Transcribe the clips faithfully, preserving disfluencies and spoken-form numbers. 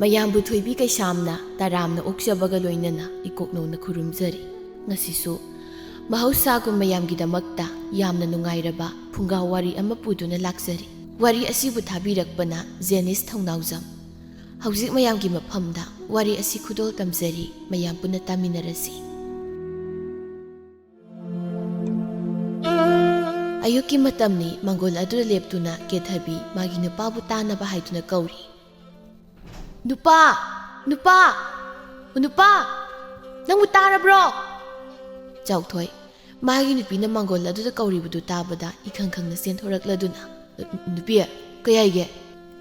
ꯃꯌꯥꯝꯕꯨ ꯊꯣꯏꯕꯤ ꯀꯩꯁꯥꯝꯅ ꯇꯔꯥꯝꯅ ꯑꯣꯛꯆꯕꯒ ꯂꯣꯏꯅꯅ ꯏꯀꯣꯛꯅꯧꯅ ꯈꯨꯔꯨꯝꯖꯔꯤ꯫ ꯉꯁꯤꯁꯨ ꯃꯍꯧꯁꯥꯒꯨꯝ ꯃꯌꯥꯝꯒꯤꯗꯃꯛꯇ ꯌꯥꯝꯅ ꯅꯨꯡꯉꯥꯏꯔꯕ ꯐꯨꯡꯒꯥ ꯋꯥꯔꯤ ꯑꯃ ꯄꯨꯗꯨꯅ ꯂꯥꯛꯆꯔꯤ꯫ ꯋꯥꯔꯤ ꯑꯁꯤꯕꯨ ꯊꯥꯕꯤꯔꯛꯄꯅ ꯖꯦꯅꯤꯁ ꯊꯧꯅꯥꯎꯖꯝ꯫ ꯍꯧꯖꯤꯛ ꯃꯌꯥꯝꯒꯤ ꯃꯐꯝꯗ ꯋꯥꯔꯤ ꯑꯁꯤ ꯈꯨꯗꯣꯜ ꯇꯝꯖꯔꯤ, ꯃꯌꯥꯝ ꯄꯨꯟꯅ ꯇꯥꯃꯤꯟꯅꯔꯁꯤ꯫ ꯑꯌꯨꯛꯀꯤ ꯃꯇꯝꯅꯤ꯫ ꯃꯪꯒꯣꯜ ꯑꯗꯨꯗ ꯂꯦꯞꯇꯨꯅ ꯀꯦꯊꯕꯤ ꯃꯥꯒꯤ ꯅꯨꯄꯥꯕꯨ ꯇꯥꯅꯕ ꯍꯥꯏꯗꯨꯅ ꯀꯧꯔꯤ꯫ "ꯅꯨꯄꯥ! ꯅꯨꯄꯥ! ꯅꯨꯄꯥ! ꯅꯪꯕꯨ ꯇꯥꯔꯕ꯭ꯔꯣ?" ꯆꯥꯎꯊꯣꯏ ꯃꯥꯒꯤ ꯅꯨꯄꯤꯅ ꯃꯪꯒꯣꯜ ꯑꯗꯨꯗ ꯀꯧꯔꯤꯕꯗꯨ ꯇꯥꯕꯗ ꯏꯈꯪ ꯈꯪꯅ ꯆꯦꯟꯊꯣꯔꯛꯂꯗꯨꯅ, "ꯅꯨꯄꯤ, ꯀꯩ ꯍꯥꯏꯒꯦ?"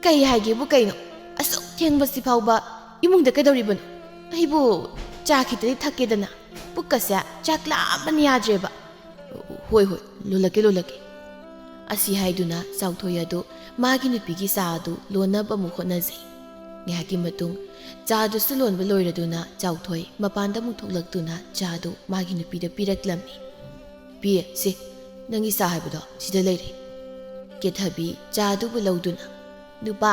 "ꯀꯩ ꯍꯥꯏꯒꯦꯕꯨ ꯀꯩꯅꯣ? ꯑꯁꯨꯛ ꯊꯦꯡꯕꯁꯤ ꯐꯥꯎꯕ ꯏꯃꯨꯡꯗ ꯀꯩꯗꯧꯔꯤꯕꯅꯣ? ꯑꯩꯕꯨ ꯆꯥ ꯈꯤꯇꯗꯤ ꯊꯛꯀꯦꯗꯅ, ꯄꯨꯛꯀꯁꯦ ꯆꯥꯛ ꯂꯥꯝꯕꯅ ꯌꯥꯗ꯭ꯔꯦꯕ꯫" "ꯍꯣꯏ, ꯍꯣꯏ, ꯂꯣꯜꯂꯛꯀꯦ, ꯂꯣꯜꯂꯛꯀꯦ꯫" ꯑꯁꯤ ꯍꯥꯏꯗꯨꯅ ꯆꯥꯎꯊꯣꯏ ꯑꯗꯨ ꯃꯥꯒꯤ ꯅꯨꯄꯤꯒꯤ ꯆꯥ ꯑꯗꯨ ꯂꯣꯟꯅꯕ ꯑꯃꯨꯛ ꯍꯣꯠꯅꯖꯩ꯫ ꯉꯥꯏꯍꯥꯛꯀꯤ ꯃꯇꯨꯡ ꯆꯥꯗꯨꯁꯨ ꯂꯣꯟꯕ ꯂꯣꯏꯔꯗꯨꯅ ꯆꯥꯎꯊꯣꯏ ꯃꯄꯥꯟꯗ ꯑꯃꯨꯛ ꯊꯣꯛꯂꯛꯇꯨꯅ ꯆꯥꯗꯨ ꯃꯥꯒꯤ ꯅꯨꯄꯤꯗ ꯄꯤꯔꯛꯂꯝꯃꯤ꯫ "ꯄꯤ, ꯁꯤ, ꯅꯪꯒꯤ ꯆꯥ ꯍꯥꯏꯕꯗꯣ ꯁꯤꯗ ꯂꯩꯔꯦ꯫" ꯀꯦꯊꯕꯤ ꯆꯥ ꯑꯗꯨꯕꯨ ꯂꯧꯗꯨꯅ, "ꯅꯨꯄꯥ,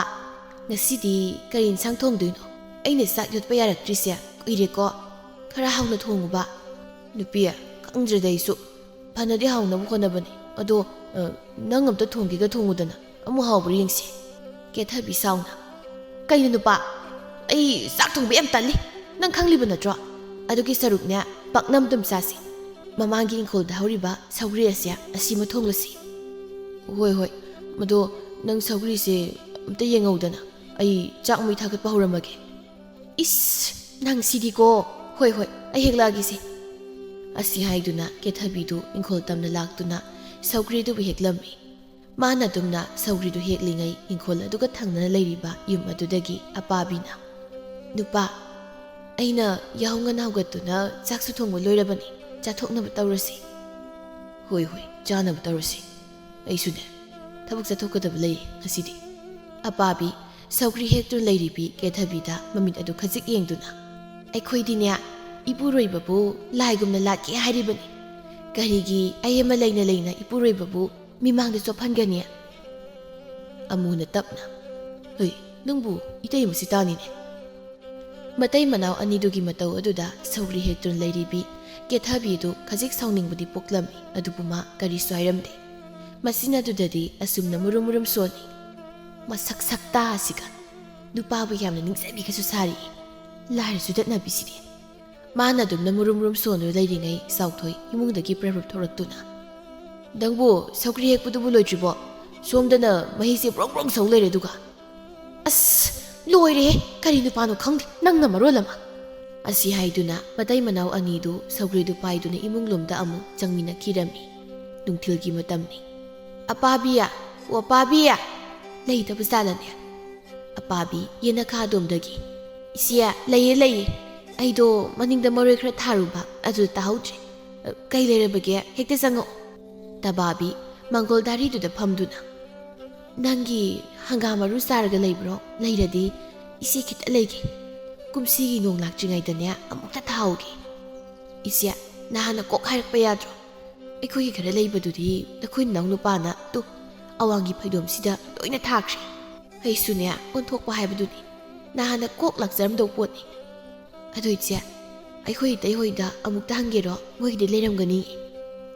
ꯉꯁꯤꯗꯤ ꯀꯔꯤ ꯏꯟꯁꯥꯡ ꯊꯣꯡꯗꯣꯏꯅꯣ? ꯑꯩꯅ ꯆꯥꯛ ꯌꯣꯠꯄ ꯌꯥꯔꯛꯇ꯭ꯔꯤꯁꯦ ꯀꯨꯏꯔꯦꯀꯣ꯫ ꯈꯔ ꯍꯥꯎꯅ ꯊꯣꯡꯉꯨꯕ꯫" "ꯅꯨꯄꯤ, ꯈꯪꯗ꯭ꯔꯦꯗ ꯑꯩꯁꯨ꯫ ꯐꯅꯗꯤ ꯍꯥꯎꯅꯕ ꯍꯣꯠꯅꯕꯅꯤ꯫ ꯑꯗꯣ, ꯑ, ꯅꯪ ꯑꯝꯇ ꯊꯣꯡꯒꯦꯒ ꯊꯣꯡꯉꯨꯗꯅ, ꯑꯃꯨꯛ ꯍꯥꯎꯕ꯭ꯔꯥ ꯌꯦꯡꯁꯤ꯫" ꯀꯦꯊꯕꯤ ꯁꯥꯎꯅ, "ꯀꯩꯅꯣ ꯅꯨꯄꯥ? ꯑꯩ ꯆꯥꯛ ꯊꯣꯡꯕ ꯌꯥꯝ ꯇꯜꯂꯤ꯫ ꯅꯪ ꯈꯪꯂꯤꯕ ꯅꯠꯇ꯭ꯔꯣ? ꯑꯗꯨꯒꯤ ꯁꯔꯨꯛꯅꯦ, ꯄꯥꯛꯅꯝ ꯑꯗꯨꯝ ꯆꯥꯁꯤ꯫ ꯃꯃꯥꯡꯒꯤ ꯏꯪꯈꯣꯜꯗ ꯍꯧꯔꯤꯕ ꯁꯧꯒ꯭ꯔꯤ ꯑꯁꯦ ꯑꯁꯤꯃ ꯊꯣꯡꯂꯁꯤ꯫" "ꯍꯣꯏ, ꯍꯣꯏ꯫ ꯃꯗꯣ ꯅꯪ ꯁꯧꯒ꯭ꯔꯤꯁꯦ ꯑꯝꯇ ꯌꯦꯡꯍꯧꯗꯅ꯫ ꯑꯩ ꯆꯥꯛ ꯃꯩ ꯊꯥꯒꯠꯄ ꯍꯧꯔꯝꯃꯒꯦ꯫" "ꯏꯁ, ꯅꯪ ꯁꯤꯗꯤꯀꯣ꯫ ꯍꯣꯏ, ꯍꯣꯏ, ꯑꯩ ꯍꯦꯛꯂꯛꯑꯒꯦꯁꯦ꯫" ꯑꯁꯤ ꯍꯥꯏꯗꯨꯅ ꯀꯦꯊꯕꯤꯗꯨ ꯏꯪꯈꯣꯜ ꯇꯝꯅ ꯂꯥꯛꯇꯨꯅ ꯁꯧꯒ꯭ꯔꯤꯗꯨꯕꯨ ꯍꯦꯛꯂꯝꯃꯤ꯫ ꯃꯥꯅ ꯑꯗꯨꯝꯅ ꯁꯧꯒ꯭ꯔꯤꯗꯨ ꯍꯦꯛꯂꯤꯉꯩ ꯏꯪꯈꯣꯜ ꯑꯗꯨꯒ ꯊꯪꯅꯅ ꯂꯩꯔꯤꯕ ꯌꯨꯝ ꯑꯗꯨꯗꯒꯤ ꯑꯄꯥꯕꯤꯅ, "ꯅꯨꯄꯥ, ꯑꯩꯅ ꯌꯥꯍꯧ ꯉꯟꯅ ꯍꯧꯒꯠꯇꯨꯅ ꯆꯥꯛꯁꯨ ꯊꯣꯡꯕ ꯂꯣꯏꯔꯕꯅꯤ, ꯆꯥꯊꯣꯛꯅꯕ ꯇꯧꯔꯁꯤ꯫" "ꯍꯣꯏ, ꯍꯣꯏ, ꯆꯥꯅꯕ ꯇꯧꯔꯁꯤ꯫ ꯑꯩꯁꯨꯅꯦ, ꯊꯕꯛ ꯆꯠꯊꯣꯛꯀꯗꯕ ꯂꯩ ꯉꯁꯤꯗꯤ꯫" ꯑꯄꯥꯕꯤ ꯁꯧꯒ꯭ꯔꯤ ꯍꯦꯛꯇꯨꯅ ꯂꯩꯔꯤꯕꯤ ꯀꯦꯊꯕꯤꯗ ꯃꯃꯤꯠ ꯑꯗꯨ ꯈꯖꯤꯛ ꯌꯦꯡꯗꯨꯅ, "ꯑꯩꯈꯣꯏꯗꯤꯅꯦ, ꯏꯄꯨꯔꯣꯏꯕꯕꯨ ꯂꯥꯏꯒꯨꯝꯅ ꯂꯥꯠꯀꯦ ꯍꯥꯏꯔꯤꯕꯅꯤ꯫ ꯀꯔꯤꯒꯤ ꯑꯩ ꯑꯃ ꯂꯩꯅ ꯂꯩꯅ ꯏꯄꯨꯔꯣꯏꯕꯕꯨ ꯃꯤꯃꯥꯡꯗ ꯆꯣꯞꯍꯟꯒꯅꯤ?" ꯑꯃꯨꯅ ꯇꯞꯅ, "ꯍꯣꯏ, ꯅꯪꯕꯨ ꯏꯇꯩꯃꯁꯤ ꯇꯥꯅꯤꯅꯦ꯫ ꯃꯇꯩ ꯃꯅꯥꯎ ꯑꯅꯤꯗꯨꯒꯤ ꯃꯇꯧ ꯑꯗꯨꯗ ꯁꯧꯒ꯭ꯔꯤ ꯍꯦꯛꯇꯨꯅ ꯂꯩꯔꯤꯕꯤ ꯀꯦꯊꯕꯤꯗꯨ ꯈꯖꯤꯛ ꯁꯥꯎꯅꯤꯡꯕꯗꯤ ꯄꯣꯛꯂꯝꯃꯤ, ꯑꯗꯨꯕꯨ ꯃꯥ ꯀꯔꯤꯁꯨ ꯍꯥꯏꯔꯝꯗꯦ꯫ ꯃꯁꯤꯅ ꯑꯗꯨꯗꯗꯤ ꯑꯁꯨꯝꯅ ꯃꯨꯔꯨꯝ ꯃꯨꯔꯨꯝ ꯁꯣꯜꯂꯤ꯫ ꯃꯁꯛ ꯁꯛꯇꯥ ꯑꯁꯤꯒ ꯅꯨꯄꯥꯕꯨ ꯌꯥꯝꯅ ꯅꯤꯡꯖꯕꯤꯒꯁꯨ ꯁꯥꯔꯤ꯫ ꯂꯥꯏꯔ ꯆꯨꯗꯠꯅꯕꯤꯁꯤꯗꯤ꯫ ꯃꯥꯅ ꯑꯗꯨꯝꯅ ꯃꯨꯔꯨꯝ ꯃꯨꯔꯨꯝ ꯁꯣꯟꯗꯨꯅ ꯂꯩꯔꯤꯉꯩ ꯆꯥꯎꯊꯣꯏ ꯏꯃꯨꯡꯗꯒꯤ ꯄ꯭ꯔꯞ ꯄ꯭ꯔꯞ ꯊꯣꯛꯂꯛꯇꯨꯅ, "ꯅꯪꯕꯨ ꯁꯧꯒ꯭ꯔꯤ ꯍꯦꯛꯄꯗꯨꯕꯨ ꯂꯣꯏꯗ꯭ꯔꯤꯕꯣ? ꯁꯣꯝꯗꯅ ꯃꯍꯤꯁꯦ ꯕ꯭ꯔꯣꯡ ꯕ꯭ꯔꯣꯡ ꯁꯧ ꯂꯩꯔꯦ ꯑꯗꯨꯒ꯫" "ꯑꯁ, ꯂꯣꯏꯔꯦꯍꯦ, ꯀꯔꯤ ꯅꯨꯄꯥꯅꯣ ꯈꯪꯗꯦ, ꯅꯪꯅ ꯃꯔꯣꯜ ꯑꯃ!" ꯑꯁꯤ ꯍꯥꯏꯗꯨꯅ ꯃꯇꯩ ꯃꯅꯥꯎ ꯑꯅꯤꯗꯨ ꯁꯧꯒ꯭ꯔꯤꯗꯨ ꯄꯥꯏꯗꯨꯅ ꯏꯃꯨꯡ ꯂꯣꯝꯗ ꯑꯃꯨꯛ ꯆꯪꯃꯤꯟꯅꯈꯤꯔꯝꯃꯤ꯫ ꯅꯨꯡꯊꯤꯜꯒꯤ ꯃꯇꯝꯅꯤ꯫ "ꯑꯄꯥꯕꯤ, ꯑꯣ ꯑꯄꯥꯕꯤ!" ꯂꯩꯇꯕ ꯖꯥꯠꯂꯅꯦ? ꯑꯄꯥꯕꯤ ꯌꯦꯅꯈꯥ ꯑꯗꯣꯝꯗꯒꯤ, "ꯏꯆꯦ, ꯂꯩꯌꯦ, ꯂꯩꯌꯦ꯫ ꯑꯩꯗꯣ ꯃꯅꯤꯡꯗ ꯃꯔꯣꯏ ꯈꯔ ꯊꯥꯔꯨꯕ, ꯑꯗꯨꯗ ꯇꯥꯍꯧꯗ꯭ꯔꯦ꯫ ꯀꯩ ꯂꯩꯔꯕꯒꯦ? ꯍꯦꯛꯇ ꯆꯪꯉꯛꯑꯣ꯫" ꯇꯕꯥꯕꯤ ꯃꯥꯡꯒꯣꯜ ꯗꯥꯔꯤꯗꯨꯗ ꯐꯝꯗꯨꯅ, "ꯅꯪꯒꯤ ꯍꯪꯒꯥꯝ ꯃꯔꯨ ꯆꯥꯔꯒ ꯂꯩꯕ꯭ꯔꯣ? ꯂꯩꯔꯗꯤ ꯏꯆꯦ ꯈꯤꯇ ꯂꯩꯒꯦ꯫ ꯀꯨꯝꯁꯤꯒꯤ ꯅꯣꯡ ꯂꯥꯛꯇ꯭ꯔꯤꯉꯩꯗꯅꯦ ꯑꯃꯨꯛꯇ ꯊꯥꯍꯧꯒꯦ꯫" "ꯏꯆꯦ, ꯅꯍꯥꯟꯅ ꯀꯣꯛ ꯍꯥꯏꯔꯛꯄ ꯌꯥꯗ꯭ꯔꯣ? ꯑꯩꯈꯣꯏꯒꯤ ꯈꯔ ꯂꯩꯕꯗꯨꯗꯤ ꯅꯈꯣꯏ ꯅꯅꯥꯎ ꯅꯨꯄꯥꯅ ꯇꯨ ꯑꯋꯥꯡꯒꯤ ꯐꯩꯗꯣꯝꯁꯤꯗ ꯂꯣꯏꯅ ꯊꯥꯈ꯭ꯔꯦ꯫ ꯑꯩꯁꯨꯅꯦ ꯑꯣꯟꯊꯣꯛꯄ ꯍꯥꯏꯕꯗꯨꯅꯤ, ꯅꯍꯥꯟꯅ ꯀꯣꯛ ꯂꯥꯛꯆꯔꯝꯗꯧ ꯄꯣꯠꯅꯤ꯫ ꯑꯗꯨ ꯏꯆꯦ, ꯑꯩꯈꯣꯏ ꯏꯇꯩ ꯍꯣꯏꯗ ꯑꯃꯨꯛꯇ ꯍꯪꯒꯦꯔꯣ? ꯃꯣꯏꯒꯤꯗꯤ ꯂꯩꯔꯝꯒꯅꯤ꯫"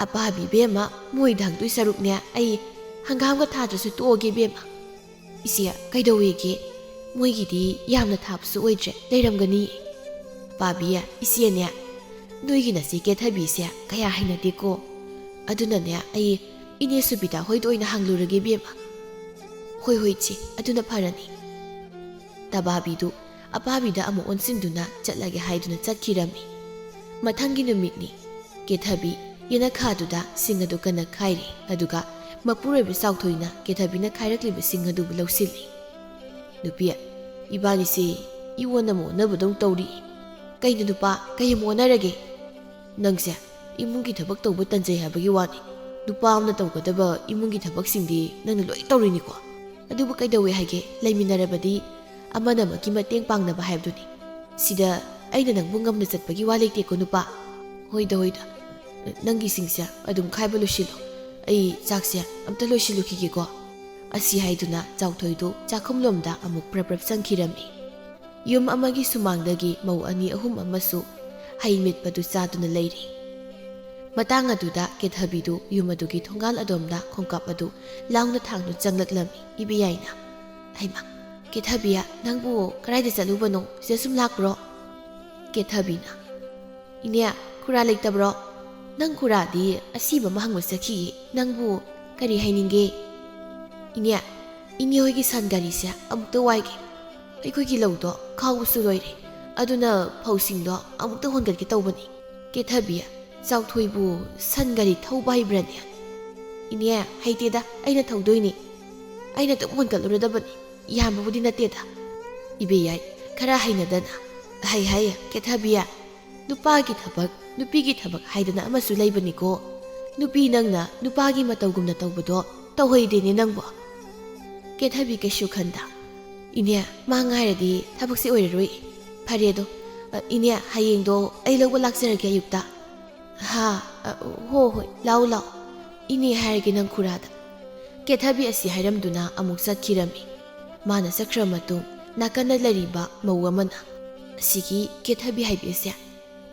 "ꯑꯄꯥꯕꯤ ꯏꯕꯦꯝꯃ, ꯃꯣꯏꯗ ꯍꯪꯗꯣꯏ ꯁꯔꯨꯛꯅꯦ ꯑꯩ ꯍꯪꯒꯥꯝꯒ ꯊꯥꯗ꯭ꯔꯁꯨ ꯇꯣꯛꯑꯒꯦ ꯏꯕꯦꯝꯃ꯫" "ꯏꯆꯦ, ꯀꯩꯗꯧꯋꯦꯒꯦ? ꯃꯣꯏꯒꯤꯗꯤ ꯌꯥꯝꯅ ꯊꯥꯕꯁꯨ ꯑꯣꯏꯗ꯭ꯔꯦ, ꯂꯩꯔꯝꯒꯅꯤ꯫" "ꯄꯥꯕꯤ, ꯏꯆꯦꯅꯦ, ꯅꯣꯏꯒꯤ ꯅꯆꯦ ꯀꯦꯊꯕꯤꯁꯦ ꯀꯌꯥ ꯍꯩꯅꯗꯦꯀꯣ꯫ ꯑꯗꯨꯅꯅꯦ ꯑꯩ ꯏꯅꯦ ꯁꯨꯕꯤꯇꯥ ꯍꯣꯏꯗ ꯑꯣꯏꯅ ꯍꯪꯂꯨꯔꯒꯦ ꯏꯕꯦꯝꯃ꯫" "ꯍꯣꯏ, ꯍꯣꯏ ꯏꯆꯦ, ꯑꯗꯨꯅ ꯐꯔꯅꯤ꯫" ꯇꯕꯥꯕꯤꯗꯨ ꯑꯄꯥꯕꯤꯗ ꯑꯃꯨꯛ ꯑꯣꯟꯁꯤꯟꯗꯨꯅ ꯆꯠꯂꯒꯦ ꯍꯥꯏꯗꯨꯅ ꯆꯠꯈꯤꯔꯝꯃꯤ꯫ ꯃꯊꯪꯒꯤ ꯅꯨꯃꯤꯠꯅꯤ꯫ ꯀꯦꯊꯕꯤ ꯌꯦꯅꯈꯥꯗꯨꯗ ꯁꯤꯡ ꯑꯗꯨ ꯀꯟꯅ ꯈꯥꯏꯔꯤ, ꯑꯗꯨꯒ ꯃꯄꯨꯔꯣꯏꯕ ꯆꯥꯎꯊꯣꯏꯅ ꯀꯦꯊꯕꯤꯅ ꯈꯥꯏꯔꯛꯂꯤꯕ ꯁꯤꯡ ꯑꯗꯨꯕꯨ ꯂꯧꯁꯤꯜꯂꯤ꯫ "ꯅꯨꯄꯤ, ꯏꯕꯥꯅꯤꯁꯤ ꯏꯑꯣꯟ ꯑꯃ ꯑꯣꯟꯅꯕꯗꯧ ꯇꯧꯔꯤ꯫ ꯀꯩꯅꯣ ꯅꯨꯄꯥ, ꯀꯩ ꯑꯃꯨꯛ ꯑꯣꯟꯅꯔꯒꯦ? ꯅꯪꯁꯦ ꯏꯃꯨꯡꯒꯤ ꯊꯕꯛ ꯇꯧꯕ ꯇꯟꯖꯩ ꯍꯥꯏꯕꯒꯤ ꯋꯥꯅꯤ꯫ ꯅꯨꯄꯥ ꯑꯃꯅ ꯇꯧꯒꯗꯕ ꯏꯃꯨꯡꯒꯤ ꯊꯕꯛꯁꯤꯡꯗꯤ ꯅꯪꯅ ꯂꯣꯏ ꯇꯧꯔꯤꯅꯤꯀꯣ꯫ ꯑꯗꯨꯕꯨ ꯀꯩꯗꯧꯋꯦ ꯍꯥꯏꯒꯦ? ꯂꯩꯃꯤꯟꯅꯔꯕꯗꯤ ꯑꯃꯅ ꯑꯃꯒꯤ ꯃꯇꯦꯡ ꯄꯥꯡꯅꯕ ꯍꯥꯏꯕꯗꯨꯅꯤ꯫ ꯁꯤꯗ ꯑꯩꯅ ꯅꯪꯕꯨ ꯉꯝꯅ ꯆꯠꯄꯒꯤ ꯋꯥ ꯂꯩꯇꯦꯀꯣ ꯅꯨꯄꯥ꯫" "ꯍꯣꯏꯗ, ꯍꯣꯏꯗ, ꯅꯪꯒꯤꯁꯤꯡꯁꯦ ꯑꯗꯨꯝ ꯈꯥꯏꯕ ꯂꯣꯏꯁꯤꯜꯂꯣ꯫ ꯑꯩ ꯆꯥꯛꯁꯦ ꯑꯝꯇ ꯂꯣꯏꯁꯤꯜꯂꯨꯈꯤꯒꯦꯀꯣ꯫" ꯑꯁꯤ ꯍꯥꯏꯗꯨꯅ ꯆꯥꯎꯊꯣꯏꯗꯨ ꯆꯥꯛꯈꯨꯝꯂꯣꯝꯗ ꯑꯃꯨꯛ ꯄ꯭ꯔꯞ ꯄ꯭ꯔꯞ ꯆꯪꯈꯤꯔꯝꯃꯤ꯫ ꯌꯨꯝ ꯑꯃꯒꯤ ꯁꯨꯃꯥꯡꯗꯒꯤ ꯃꯧ ꯑꯅꯤ ꯑꯍꯨꯝ ꯑꯃꯁꯨ ꯍꯩ ꯃꯦꯠꯄꯗꯨ ꯆꯥꯗꯨꯅ ꯂꯩꯔꯤ꯫ ꯃꯇꯥꯡ ꯑꯗꯨꯗ ꯀꯦꯊꯕꯤꯗꯨ ꯌꯨꯝ ꯑꯗꯨꯒꯤ ꯊꯣꯡꯒꯥꯜ ꯑꯗꯣꯝꯗ ꯈꯣꯡꯀꯥꯞ ꯑꯗꯨ ꯂꯥꯎꯅ ꯊꯥꯡꯗꯨꯅ ꯆꯪꯂꯛꯂꯝꯃꯤ꯫ ꯏꯕꯦꯌꯥꯏꯅ, "ꯍꯩꯃꯥ, ꯀꯦꯊꯕꯤ, ꯅꯪꯕꯨ ꯀꯗꯥꯏꯗ ꯆꯠꯂꯨꯕꯅꯣ? ꯁꯤꯗ ꯁꯨꯝ ꯂꯥꯛꯄ꯭ꯔꯣ?" ꯀꯦꯊꯕꯤꯅ, "ꯏꯅꯦ, ꯈꯨꯔꯥ ꯂꯩꯇꯕ꯭ꯔꯣ? ꯅꯪ ꯈꯨꯔꯥꯗꯤ ꯑꯁꯤꯕ ꯑꯃ ꯍꯪꯕ ꯆꯠꯈꯤꯌꯦ꯫ ꯅꯪꯕꯨ ꯀꯔꯤ ꯍꯥꯏꯅꯤꯡꯒꯦ?" "ꯏꯅꯦ, ꯏꯅꯦ ꯍꯣꯏꯒꯤ ꯁꯟ ꯒꯥꯔꯤꯁꯦ ꯑꯃꯨꯛꯇ ꯋꯥꯏꯒꯦ꯫ ꯑꯩꯈꯣꯏꯒꯤ ꯂꯧꯗꯣ ꯈꯥꯎꯕꯁꯨ ꯂꯣꯏꯔꯦ, ꯑꯗꯨꯅ ꯐꯧꯁꯤꯡꯗꯣ ꯑꯃꯨꯛꯇ ꯍꯣꯟꯒꯠꯀꯦ ꯇꯧꯕꯅꯤ꯫" ꯀꯦꯊꯕꯤ, "ꯆꯥꯎꯊꯣꯏꯕꯨ ꯁꯟ ꯒꯥꯔꯤ ꯊꯧꯕ ꯍꯩꯕ꯭ꯔꯅꯦ?" "ꯏꯅꯦ, ꯍꯩꯇꯦꯗ, ꯑꯩꯅ ꯊꯧꯗꯣꯏꯅꯤ꯫ ꯑꯩꯅ ꯑꯗꯨꯝ ꯍꯣꯟꯒꯠꯂꯨꯔꯗꯕꯅꯤ, ꯌꯥꯝꯕꯕꯨꯗꯤ ꯅꯠꯇꯦꯗ꯫" ꯏꯕꯦꯌꯥꯏ, ꯈꯔ ꯍꯩꯅꯗꯅ, "ꯍꯩ ꯍꯩ, ꯀꯦꯊꯕꯤ, ꯅꯨꯄꯥꯒꯤ ꯊꯕꯛ, ꯅꯨꯄꯤꯒꯤ ꯊꯕꯛ ꯍꯥꯏꯗꯅ ꯑꯃꯁꯨ ꯂꯩꯕꯅꯤꯀꯣ꯫ ꯅꯨꯄꯤ ꯅꯪꯅ ꯅꯨꯄꯥꯒꯤ ꯃꯇꯧꯒꯨꯝꯅ ꯇꯧꯕꯗꯣ ꯇꯧꯍꯩꯗꯦꯅꯦ ꯅꯪꯕꯣ꯫" ꯀꯦꯊꯕꯤ ꯀꯩꯁꯨ ꯈꯟꯗ, "ꯏꯅꯦ, ꯃꯥ ꯉꯥꯏꯔꯗꯤ ꯊꯕꯛꯁꯦ ꯑꯣꯏꯔꯔꯣꯏ꯫ ꯐꯔꯦ ꯑꯗꯣ, ꯑ, ꯏꯅꯦ, ꯍꯌꯦꯡꯗꯣ ꯑꯩ ꯂꯧꯕ ꯂꯥꯛꯆꯔꯒꯦ ꯑꯌꯨꯛꯇ꯫" "ꯍꯥ, ꯑ, ꯍꯣ ꯍꯣꯏ, ꯂꯥꯛꯑꯣ ꯂꯥꯛꯑꯣ꯫ ꯏꯅꯦ ꯍꯥꯏꯔꯒꯦ ꯅꯪ ꯈꯨꯔꯥꯗ꯫" ꯀꯦꯊꯕꯤ ꯑꯁꯤ ꯍꯥꯏꯔꯝꯗꯨꯅ ꯑꯃꯨꯛ ꯆꯠꯈꯤꯔꯝꯃꯤ꯫ ꯃꯥꯅ ꯆꯠꯈ꯭ꯔ ꯃꯇꯨꯡ ꯅꯥꯀꯟꯗ ꯂꯩꯔꯤꯕ ꯃꯧ ꯑꯃꯅ, "ꯑꯁꯤꯒꯤ ꯀꯦꯊꯕꯤ ꯍꯥꯏꯕꯤ ꯑꯁꯦ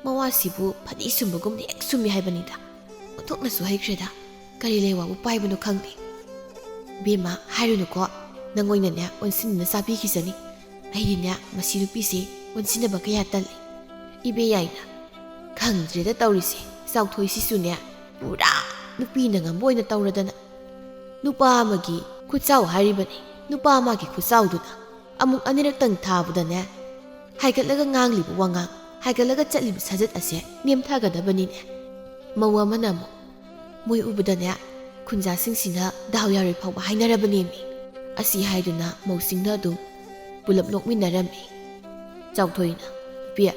ꯃꯋꯥꯁꯤꯕꯨ ꯐꯗꯤ ꯁꯨꯝꯕꯒꯨꯝꯅ ꯍꯦꯛ ꯁꯨꯝꯃꯤ ꯍꯥꯏꯕꯅꯤꯗ꯫ ꯑꯣꯟꯊꯣꯛꯅꯁꯨ ꯍꯩꯈ꯭ꯔꯦꯗ꯫ ꯀꯔꯤ ꯂꯩꯋꯥꯕꯨ ꯄꯥꯏꯕꯅꯣ ꯈꯪꯗꯦ꯫" "ꯏꯕꯦꯝꯃ, ꯍꯥꯏꯔꯨꯅꯨꯀꯣ, ꯅꯪ ꯑꯣꯏꯅꯅꯦ ꯑꯣꯟꯁꯤꯟꯅ ꯆꯥꯕꯤꯈꯤꯁꯅꯤ꯫ ꯑꯩꯗꯤꯅꯦ ꯃꯁꯤ ꯅꯨꯄꯤꯁꯦ ꯑꯣꯟꯁꯤꯟꯅꯕ ꯀꯌꯥ ꯇꯜꯂꯤ꯫" ꯏꯕꯦꯌꯥꯏꯅ, "ꯈꯪꯗ꯭ꯔꯦꯗ ꯇꯧꯔꯤꯁꯦ, ꯆꯥꯎꯊꯣꯏꯁꯤꯁꯨꯅꯦ ꯄꯨꯔꯥ ꯅꯨꯄꯤꯅ ꯉꯝꯕ ꯑꯣꯏꯅ ꯇꯧꯔꯗꯅ꯫ ꯅꯨꯄꯥ ꯑꯃꯒꯤ ꯈꯨꯠꯆꯥꯎ ꯍꯥꯏꯔꯤꯕꯅꯤ, ꯅꯨꯄꯥ ꯑꯃꯒꯤ ꯈꯨꯠꯆꯥꯎꯗꯨꯅ ꯑꯃꯨꯛ ꯑꯅꯤꯔꯛꯇꯪ ꯊꯥꯕꯗꯅꯦ ꯍꯥꯏꯒꯠꯂꯒ ꯉꯥꯡꯂꯤꯕ ꯋꯥꯉꯥꯡ, ꯍꯥꯏꯒꯠꯂꯒ ꯆꯠꯂꯤꯕ ꯁꯥꯖꯠ ꯑꯁꯦ ꯅꯦꯝꯊꯒꯗꯕꯅꯤꯅꯦ꯫" ꯃꯧ ꯑꯃꯅ ꯑꯃꯨꯛ, "ꯃꯣꯏ ꯎꯕꯗꯅꯦ ꯈꯨꯟꯖꯥꯁꯤꯡꯁꯤꯅ ꯗꯥꯎ ꯌꯥꯔꯣꯏ ꯐꯥꯎꯕ ꯍꯥꯏꯅꯔꯕꯅꯦꯃꯤ꯫" ꯑꯁꯤ ꯍꯥꯏꯗꯨꯅ ꯃꯧꯁꯤꯡꯅ ꯑꯗꯨꯝ ꯄꯨꯂꯞ ꯅꯣꯛꯃꯤꯟꯅꯔꯝꯃꯤ꯫ ꯆꯥꯎꯊꯣꯏꯅ, "ꯏꯄꯦ,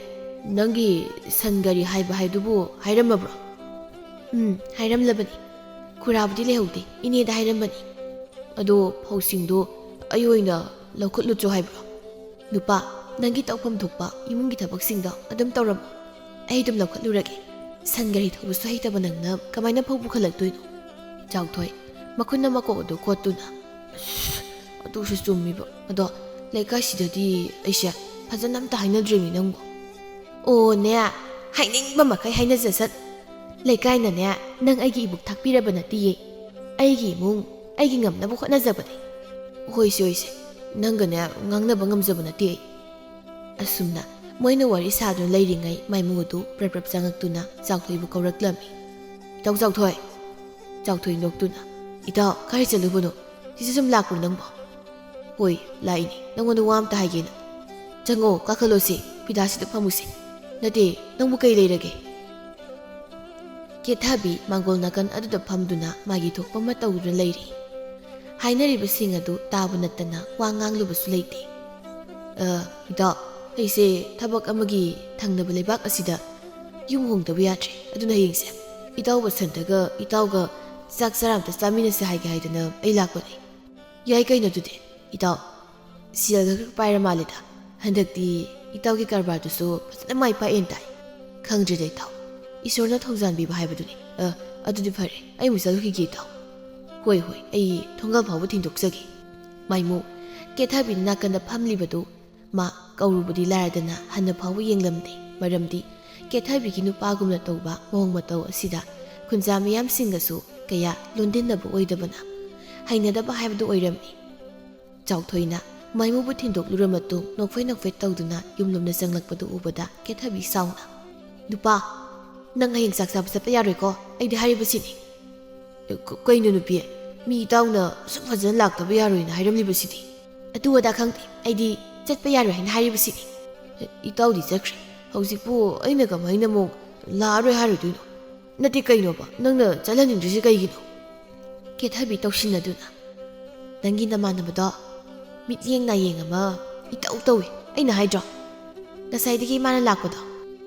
ꯅꯪꯒꯤ ꯁꯟ ꯒꯥꯔꯤ ꯍꯥꯏꯕ ꯍꯥꯏꯗꯨꯕꯨ ꯍꯥꯏꯔꯝꯃꯕ꯭ꯔꯣ?" "ꯎꯝ, ꯍꯥꯏꯔꯝꯂꯕꯅꯤ꯫ ꯈꯨꯔꯥꯕꯨꯗꯤ ꯂꯩꯍꯧꯗꯦ, ꯏꯅꯦꯗ ꯍꯥꯏꯔꯝꯕꯅꯤ꯫ ꯑꯗꯣ ꯐꯧꯁꯤꯡꯗꯣ ꯑꯩ ꯑꯣꯏꯅ ꯂꯧꯈꯠꯂꯨꯆꯣ ꯍꯥꯏꯕ꯭ꯔꯣ?" "ꯅꯨꯄꯥ, ꯅꯪꯒꯤ ꯇꯧꯐꯝ ꯊꯣꯛꯄ ꯏꯃꯨꯡꯒꯤ ꯊꯕꯛꯁꯤꯡꯗꯣ ꯑꯗꯨꯝ ꯇꯧꯔꯝꯃꯣ꯫ ꯑꯩ ꯑꯗꯨꯝ ꯂꯧꯈꯠꯂꯨꯔꯒꯦ꯫ ꯁꯟ ꯒꯥꯔꯤ ꯊꯧꯕꯁꯨ ꯍꯩꯇꯕ ꯅꯪꯅ ꯀꯃꯥꯏꯅ ꯐꯧ ꯄꯨꯈꯠꯂꯛꯇꯣꯏꯅꯣ?" ꯆꯥꯎꯊꯣꯏ, ꯃꯈꯨꯠꯅ ꯃꯀꯣꯛ ꯑꯗꯨ ꯀꯣꯠꯇꯨꯅ, ꯑꯁ, ꯑꯗꯨꯁꯨ ꯆꯨꯝꯃꯤꯕ꯫ ꯑꯗꯣ ꯂꯩꯀꯥꯏꯁꯤꯗꯗꯤ ꯑꯩꯁꯦ ꯐꯖꯅ ꯑꯝꯇ ꯍꯥꯏꯅꯗ꯭ꯔꯤꯃꯤ ꯅꯪꯕꯨ꯫ ꯑꯣꯅꯦ, ꯍꯥꯏꯅꯤꯡꯕ ꯃꯈꯩ ꯍꯥꯏꯅꯖꯁꯠ꯫ ꯂꯩꯀꯥꯏꯅꯅꯦ, ꯅꯪ ꯑꯩꯒꯤ ꯏꯕꯨꯛ ꯊꯥꯛꯄꯤꯔꯕ ꯅꯠꯇꯤꯌꯦ꯫ ꯑꯩꯒꯤ ꯏꯃꯨꯡ ꯑꯩꯒꯤ ꯉꯝꯅꯕ ꯍꯣꯠꯅꯖꯕꯅꯦ꯫ ꯍꯣꯏꯁꯦ, ꯍꯣꯏꯁꯦ, ꯅꯪꯒꯅꯦ ꯉꯥꯡꯅꯕ ꯉꯝꯖꯕ ꯅꯠꯇꯦ ꯑꯩ꯫ ꯑꯁꯨꯝꯅ ꯃꯣꯏꯅ ꯋꯥꯔꯤ ꯁꯥꯗꯨꯅ ꯂꯩꯔꯤꯉꯩ ꯃꯥꯏꯃꯨ ꯑꯗꯨ ꯄ꯭ꯔꯞ ꯄ꯭ꯔꯞ ꯆꯪꯉꯛꯇꯨꯅ ꯆꯥꯎꯊꯣꯏꯕꯨ ꯀꯧꯔꯛꯂꯝꯃꯤ꯫ "ꯏꯇꯥꯎ ꯆꯥꯎꯊꯣꯏ!" ꯆꯥꯎꯊꯣꯏ ꯅꯣꯛꯇꯨꯅ, "ꯏꯇꯥꯎ, ꯀꯥꯏ ꯆꯠꯂꯨꯕꯅꯣ? ꯁꯤꯁꯨ ꯁꯨꯝ ꯂꯥꯛꯄ꯭ꯔꯣ ꯅꯪꯕꯣ?" "ꯍꯣꯏ, ꯂꯥꯛꯏꯅꯦ꯫ ꯅꯪꯉꯣꯟꯗ ꯋꯥ ꯑꯝꯇ ꯍꯥꯏꯒꯦꯅ꯫ ꯆꯪꯉꯣ, ꯀꯥꯈꯠꯂꯣꯁꯦ, ꯐꯤꯗꯥꯁꯤꯗ ꯐꯝꯃꯨꯁꯦ꯫ ꯅꯠꯇꯦ, ꯅꯪꯕꯨ ꯀꯩ ꯂꯩꯔꯒꯦ?" ꯀꯦꯊꯕꯤ ꯃꯥꯡꯒꯣꯜ ꯅꯥꯀꯟ ꯑꯗꯨꯗ ꯐꯝꯗꯨꯅ ꯃꯥꯒꯤ ꯊꯣꯛꯄ ꯑꯃ ꯇꯧꯗꯨꯅ ꯂꯩꯔꯤ꯫ ꯍꯥꯏꯅꯔꯤꯕꯁꯤꯡ ꯑꯗꯨ ꯇꯥꯕ ꯅꯠꯇꯅ ꯋꯥ ꯉꯥꯡꯂꯨꯕꯁꯨ ꯂꯩꯇꯦ꯫ "ꯑ, ꯏꯇꯥꯎ, ꯑꯩꯁꯦ ꯊꯕꯛ ꯑꯃꯒꯤ ꯊꯪꯅꯕ ꯂꯩꯕꯥꯛ ꯑꯁꯤꯗ ꯌꯨꯝ ꯍꯣꯡꯗꯕ ꯌꯥꯗ꯭ꯔꯦ꯫ ꯑꯗꯨꯅ ꯍꯌꯦꯡꯁꯦ ꯏꯇꯥꯎ ꯕꯁꯟꯇꯒ ꯏꯇꯥꯎꯒ ꯆꯥꯛ ꯆꯔꯥ ꯑꯝꯇ ꯆꯥꯃꯤꯟꯅꯁꯦ ꯍꯥꯏꯒꯦ ꯍꯥꯏꯗꯅ ꯑꯩ ꯂꯥꯛꯄꯅꯦ꯫ ꯌꯥꯏ ꯀꯩꯅꯣ ꯑꯗꯨꯗꯤ, ꯏꯇꯥꯎ꯫ ꯁꯦꯜꯒ ꯈꯔ ꯄꯥꯏꯔ ꯃꯥꯜꯂꯦꯗ꯫ ꯍꯟꯗꯛꯇꯤ ꯏꯇꯥꯎꯒꯤ ꯀꯔꯕꯥꯔꯗꯨꯁꯨ ꯐꯖꯅ ꯃꯥꯏ ꯄꯥꯛꯑꯦꯅ ꯇꯥꯏ꯫ ꯈꯪꯗ꯭ꯔꯦꯗ ꯏꯇꯥꯎ, ꯏꯁꯣꯔꯅ ꯊꯧꯖꯥꯟꯕꯤꯕ ꯍꯥꯏꯕꯗꯨꯅꯤ꯫ ꯑ, ꯑꯗꯨꯗꯤ ꯐꯔꯦ, ꯑꯩ ꯑꯃꯨꯛ ꯆꯠꯂꯨꯈꯤꯒꯦ ꯏꯇꯥꯎ꯫ ꯍꯣꯏ, ꯍꯣꯏ, ꯑꯩ ꯊꯣꯡꯒꯥꯜ ꯐꯥꯎꯕ ꯊꯤꯟꯗꯣꯛꯆꯒꯦ꯫" ꯃꯥꯏꯃꯨ, ꯀꯦꯊꯕꯤꯅ ꯅꯥꯀꯟꯗ ꯐꯝꯂꯤꯕꯗꯨ ꯃꯥ ꯀꯧꯔꯨꯕꯗꯤ ꯂꯥꯏꯔꯗꯅ ꯍꯟꯅ ꯐꯥꯎꯕ ꯌꯦꯡꯂꯝꯗꯦ꯫ ꯃꯔꯝꯗꯤ ꯀꯦꯊꯕꯤꯒꯤ ꯅꯨꯄꯥꯒꯨꯝꯅ ꯇꯧꯕ ꯃꯑꯣꯡ ꯃꯇꯧ ꯑꯁꯤꯗ ꯈꯨꯟꯖꯥ ꯃꯤꯌꯥꯝꯁꯤꯡꯒꯁꯨ ꯀꯌꯥ ꯂꯣꯟꯗꯤꯟꯅꯕ ꯑꯣꯏꯗꯕꯅ ꯍꯩꯅꯗꯕ ꯍꯥꯏꯕꯗꯨ ꯑꯣꯏꯔꯝꯃꯤ꯫ ꯆꯥꯎꯊꯣꯏꯅ ꯃꯥꯏꯃꯨꯕꯨ ꯊꯤꯟꯗꯣꯛꯂꯨꯔ ꯃꯇꯨꯡ ꯅꯣꯛꯐꯦꯠ ꯅꯣꯛꯐꯦꯠ ꯇꯧꯗꯨꯅ ꯌꯨꯝꯂꯣꯝꯗ ꯆꯪꯂꯛꯄꯗꯨ ꯎꯕꯗ ꯀꯦꯊꯕꯤ ꯁꯥꯎꯅ, "ꯅꯨꯄꯥ, ꯅꯪ ꯍꯌꯦꯡ ꯆꯥꯛ ꯆꯥꯕ ꯆꯠꯄ ꯌꯥꯔꯣꯏꯀꯣ, ꯑꯩꯗꯤ ꯍꯥꯏꯔꯤꯕꯁꯤꯅꯤ꯫" "ꯀ-, ꯀꯩꯅꯣ ꯅꯨꯄꯤ, ꯃꯤ ꯏꯇꯥꯎꯅ ꯑꯁꯨꯛ ꯐꯖꯅ ꯂꯥꯛꯇꯕ ꯌꯥꯔꯣꯏꯅ ꯍꯥꯏꯔꯝꯂꯤꯕꯁꯤꯗꯤ?" "ꯑꯗꯨ ꯑꯗꯥ ꯈꯪꯗꯦ, ꯑꯩꯗꯤ ꯆꯠꯄ ꯌꯥꯔꯣꯏ ꯍꯥꯏꯅ ꯍꯥꯏꯔꯤꯕꯁꯤꯅꯤ꯫" "ꯏꯇꯥꯎꯗꯤ ꯆꯠꯈ꯭ꯔꯦ, ꯍꯧꯖꯤꯛꯄꯨ ꯑꯩꯅ ꯀꯃꯥꯏꯅ ꯑꯃꯨꯛ ꯂꯥꯛꯑꯔꯣꯏ ꯍꯥꯏꯔꯨꯗꯣꯏꯅꯣ? ꯅꯠꯇꯦ, ꯀꯩꯅꯣꯕ ꯅꯪꯅ ꯆꯠꯍꯟꯅꯤꯡꯗ꯭ꯔꯤꯁꯤ ꯀꯩꯒꯤꯅꯣ?" ꯀꯦꯊꯕꯤ ꯇꯧꯁꯤꯟꯅꯗꯨꯅ, "ꯅꯪꯒꯤ ꯅꯃꯥꯟꯅꯕꯗꯣ ꯃꯤꯠꯌꯦꯡ ꯅꯥꯌꯦꯡ ꯑꯃ ꯏꯇꯧ ꯇꯧꯏ, ꯑꯩꯅ ꯍꯥꯏꯗ꯭ꯔꯣ? ꯉꯁꯥꯏꯗꯒꯤ ꯃꯥꯅ ꯂꯥꯛꯄꯗꯣ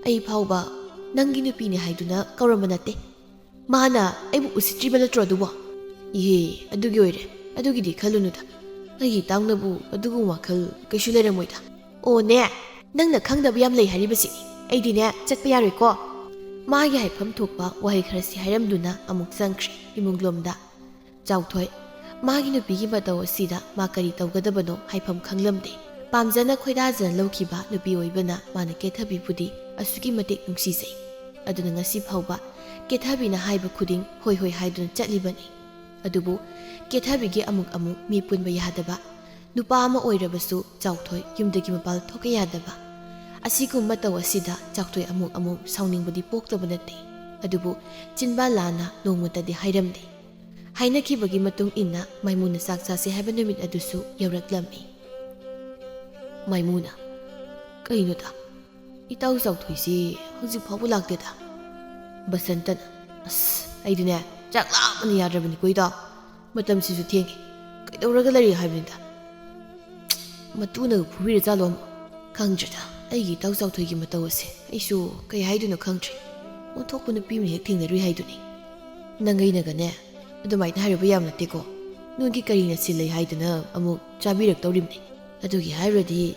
ꯑꯩ ꯐꯥꯎꯕ ꯅꯪꯒꯤ ꯅꯨꯄꯤꯅꯦ ꯍꯥꯏꯗꯨꯅ ꯀꯧꯔꯝꯕ ꯅꯠꯇꯦ꯫ ꯃꯥꯅ ꯑꯩꯕꯨ ꯎꯁꯤꯠꯇ꯭ꯔꯤꯕ ꯅꯠꯇ꯭ꯔꯣ ꯑꯗꯨꯕꯣ?" "ꯏꯍꯦ, ꯑꯗꯨꯒꯤ ꯑꯣꯏꯔꯦ, ꯑꯗꯨꯒꯤꯗꯤ ꯈꯜꯂꯨꯅꯨꯗ꯫ ꯑꯩꯒꯤ ꯏꯇꯥꯎꯅꯕꯨ ꯑꯗꯨꯒꯨꯝꯕ ꯋꯥꯈꯜ ꯀꯩꯁꯨ ꯂꯩꯔꯝꯃꯣꯏꯗ꯫" "ꯑꯣꯅꯦ, ꯅꯪꯅ ꯈꯪꯗꯕ ꯌꯥꯝ ꯂꯩ ꯍꯥꯏꯔꯤꯕꯁꯤꯅꯤ꯫ ꯑꯩꯗꯤꯅꯦ, ꯆꯠꯄ ꯌꯥꯔꯣꯏꯀꯣ꯫" ꯃꯥꯒꯤ ꯍꯥꯏꯐꯝ ꯊꯣꯛꯄ ꯋꯥꯍꯩ ꯈꯔꯁꯤ ꯍꯥꯏꯔꯝꯗꯨꯅ ꯑꯃꯨꯛ ꯆꯪꯈ꯭ꯔꯦ ꯏꯃꯨꯡꯂꯣꯝꯗ꯫ ꯆꯥꯎꯊꯣꯏ, ꯃꯥꯒꯤ ꯅꯨꯄꯤꯒꯤ ꯃꯇꯧ ꯑꯁꯤꯗ ꯃꯥ ꯀꯔꯤ ꯇꯧꯒꯗꯕꯅꯣ ꯍꯥꯏꯐꯝ ꯈꯪꯂꯝꯗꯦ꯫ ꯄꯥꯝꯖꯅ ꯈꯣꯏꯗꯥꯖꯅ ꯂꯧꯈꯤꯕ ꯅꯨꯄꯤ ꯑꯣꯏꯕꯅ ꯃꯥꯅ ꯀꯦꯊꯕꯤꯕꯨꯗꯤ ꯑꯁꯨꯛꯀꯤ ꯃꯇꯤꯛ ꯅꯨꯡꯁꯤꯖꯩ꯫ ꯑꯗꯨꯅ ꯉꯁꯤ ꯐꯥꯎꯕ ꯀꯦꯊꯕꯤꯅ ꯍꯥꯏꯕ ꯈꯨꯗꯤꯡ ꯍꯣꯏ ꯍꯣꯏ ꯍꯥꯏꯗꯨꯅ ꯆꯠꯂꯤꯕꯅꯤ꯫ ꯑꯗꯨꯕꯨ ꯀꯦꯊꯕꯤꯒꯤ ꯑꯃꯨꯛ ꯑꯃꯨꯛ ꯃꯤ ꯄꯨꯟꯕ ꯌꯥꯗꯕ, ꯅꯨꯄꯥ ꯑꯃ ꯑꯣꯏꯔꯕꯁꯨ ꯆꯥꯎꯊꯣꯏ ꯌꯨꯝꯗꯒꯤ ꯃꯄꯥꯜ ꯊꯣꯛꯀ ꯌꯥꯗꯕ, ꯑꯁꯤꯒꯨꯝꯕ ꯃꯇꯧ ꯑꯁꯤꯗ ꯆꯥꯎꯊꯣꯏ ꯑꯃꯨꯛ ꯑꯃꯨꯛ ꯁꯥꯎꯅꯤꯡꯕꯗꯤ ꯄꯣꯛꯇꯕ ꯅꯠꯇꯦ꯫ ꯑꯗꯨꯕꯨ ꯆꯤꯟꯕꯥ ꯂꯥꯟꯅ ꯅꯣꯡꯃꯇꯗꯤ ꯍꯥꯏꯔꯝꯗꯦ꯫ ꯍꯥꯏꯅꯈꯤꯕꯒꯤ ꯃꯇꯨꯡ ꯏꯟꯅ ꯃꯥꯏꯃꯨꯅ ꯆꯥꯛ ꯆꯥꯁꯦ ꯍꯥꯏꯕ ꯅꯨꯃꯤꯠ ꯑꯗꯨꯁꯨ ꯌꯧꯔꯛꯂꯝꯃꯤ꯫ ꯃꯥꯏꯃꯨꯅ, "ꯀꯩꯅꯣꯗ, ꯏꯇꯥꯎ ꯆꯥꯎꯊꯣꯏꯁꯤ ꯍꯧꯖꯤꯛ ꯐꯥꯎꯕ ꯂꯥꯛꯇꯦꯗ?" ꯕꯁꯟꯇꯅ, "ꯑꯁ, ꯑꯩꯗꯤꯅꯦ, ꯆꯥꯛ ꯂꯥꯝꯕꯅ ꯌꯥꯗ꯭ꯔꯕꯅꯤꯀꯣ ꯏꯇꯥꯎ꯫ ꯃꯇꯝꯁꯤꯁꯨ ꯊꯦꯡꯉꯦ꯫ ꯀꯩꯗꯧꯔꯒ ꯂꯩꯔꯤ ꯍꯥꯏꯕꯅꯤꯗ?" ꯃꯇꯨꯅꯒ ꯐꯨꯕꯤꯔ ꯖꯥꯠꯂꯣ ꯑꯃꯨꯛ? ꯈꯪꯗ꯭ꯔꯦꯗ, ꯑꯩꯒꯤ ꯏꯇꯥꯎ ꯆꯥꯎꯊꯣꯏꯒꯤ ꯃꯇꯧ ꯑꯁꯦ ꯑꯩꯁꯨ ꯀꯩ ꯍꯥꯏꯗꯣꯏꯅꯣ ꯈꯪꯗ꯭ꯔꯦ꯫ ꯑꯣꯟꯊꯣꯛꯄ ꯅꯨꯄꯤ ꯑꯃ ꯍꯦꯛ ꯊꯦꯡꯅꯔꯨꯏ ꯍꯥꯏꯗꯨꯅꯤ꯫ ꯅꯪ ꯑꯩꯅꯒꯅꯦ, ꯑꯗꯨꯃꯥꯏꯅ ꯍꯥꯏꯔꯨꯕ ꯌꯥꯝ ꯅꯠꯇꯦꯀꯣ꯫ ꯅꯣꯏꯒꯤ ꯀꯔꯤꯅ ꯁꯤꯜꯂꯩ ꯍꯥꯏꯗꯅ ꯑꯃꯨꯛ ꯆꯥꯕꯤꯔꯛꯇꯧꯔꯤꯕꯅꯤ꯫ ꯑꯗꯨꯒꯤ ꯍꯥꯏꯔꯨꯔꯗꯤ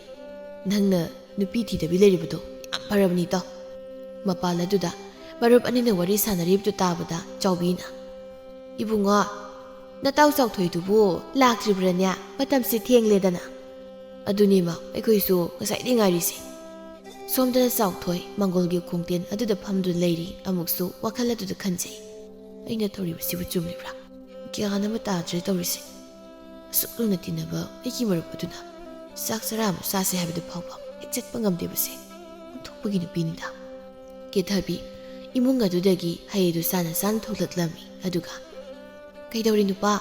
ꯅꯪꯅ ꯅꯨꯄꯤ ꯊꯤꯗꯕꯤ ꯂꯩꯔꯤꯕꯗꯣ ꯌꯥꯝ ꯐꯔꯕꯅꯤ ꯏꯇꯥꯎ꯫ ꯃꯄꯥꯜ ꯑꯗꯨꯗ ꯃꯔꯨꯞ ꯑꯅꯤꯅ ꯋꯥꯔꯤ ꯁꯥꯟꯅꯔꯤꯕꯗꯨ ꯇꯥꯕꯗ ꯆꯥꯎꯕꯤꯅ, "ꯏꯕꯨꯡꯉꯣ, ꯅꯇꯥꯎ ꯆꯥꯎꯊꯣꯏꯗꯨꯕꯨ ꯂꯥꯛꯇ꯭ꯔꯤꯕ꯭ꯔꯥꯅꯦ? ꯃꯇꯝꯁꯤ ꯊꯦꯡꯂꯦꯗꯅ?" "ꯑꯗꯨꯅꯦꯃ, ꯑꯩꯈꯣꯏꯁꯨ ꯉꯁꯥꯏꯗꯩ ꯉꯥꯏꯔꯤꯁꯦ꯫" ꯁꯣꯝꯗꯅ ꯆꯥꯎꯊꯣꯏ ꯃꯪꯒꯣꯜꯒꯤ ꯈꯣꯡꯇꯦꯟ ꯑꯗꯨꯗ ꯐꯝꯗꯨꯅ ꯂꯩꯔꯤ, ꯑꯃꯨꯛꯁꯨ ꯋꯥꯈꯜ ꯑꯗꯨꯗ ꯈꯟꯖꯩ꯫ "ꯑꯩꯅ ꯇꯧꯔꯤꯕꯁꯤꯕꯨ ꯆꯨꯝꯂꯤꯕ꯭ꯔꯥ? ꯒ꯭ꯌꯥꯟ ꯑꯃ ꯇꯥꯗ꯭ꯔꯦ ꯇꯧꯔꯤꯁꯦ꯫ ꯑꯁꯨꯛ ꯂꯨꯅ ꯇꯤꯟꯅꯕ ꯑꯩꯒꯤ ꯃꯔꯨꯞ ꯑꯗꯨꯅ ꯆꯥꯛ ꯆꯔꯥ ꯑꯃ ꯆꯥꯁꯦ ꯍꯥꯏꯕꯗ ꯐꯥꯎꯕ ꯍꯦꯛ ꯆꯠꯄ ꯉꯝꯗꯦꯕꯁꯦ꯫ ꯑꯣꯟꯊꯣꯛꯄꯒꯤ ꯅꯨꯄꯤꯅꯤꯗ꯫" ꯀꯦꯊꯕꯤ ꯏꯃꯨꯡ ꯑꯗꯨꯗꯒꯤ ꯍꯩ ꯑꯗꯨ ꯆꯥꯅ ꯆꯥꯅ ꯊꯣꯛꯂꯛꯂꯝꯃꯤ꯫ ꯑꯗꯨꯒ, "ꯀꯩꯗꯧꯔꯤ ꯅꯨꯄꯥ?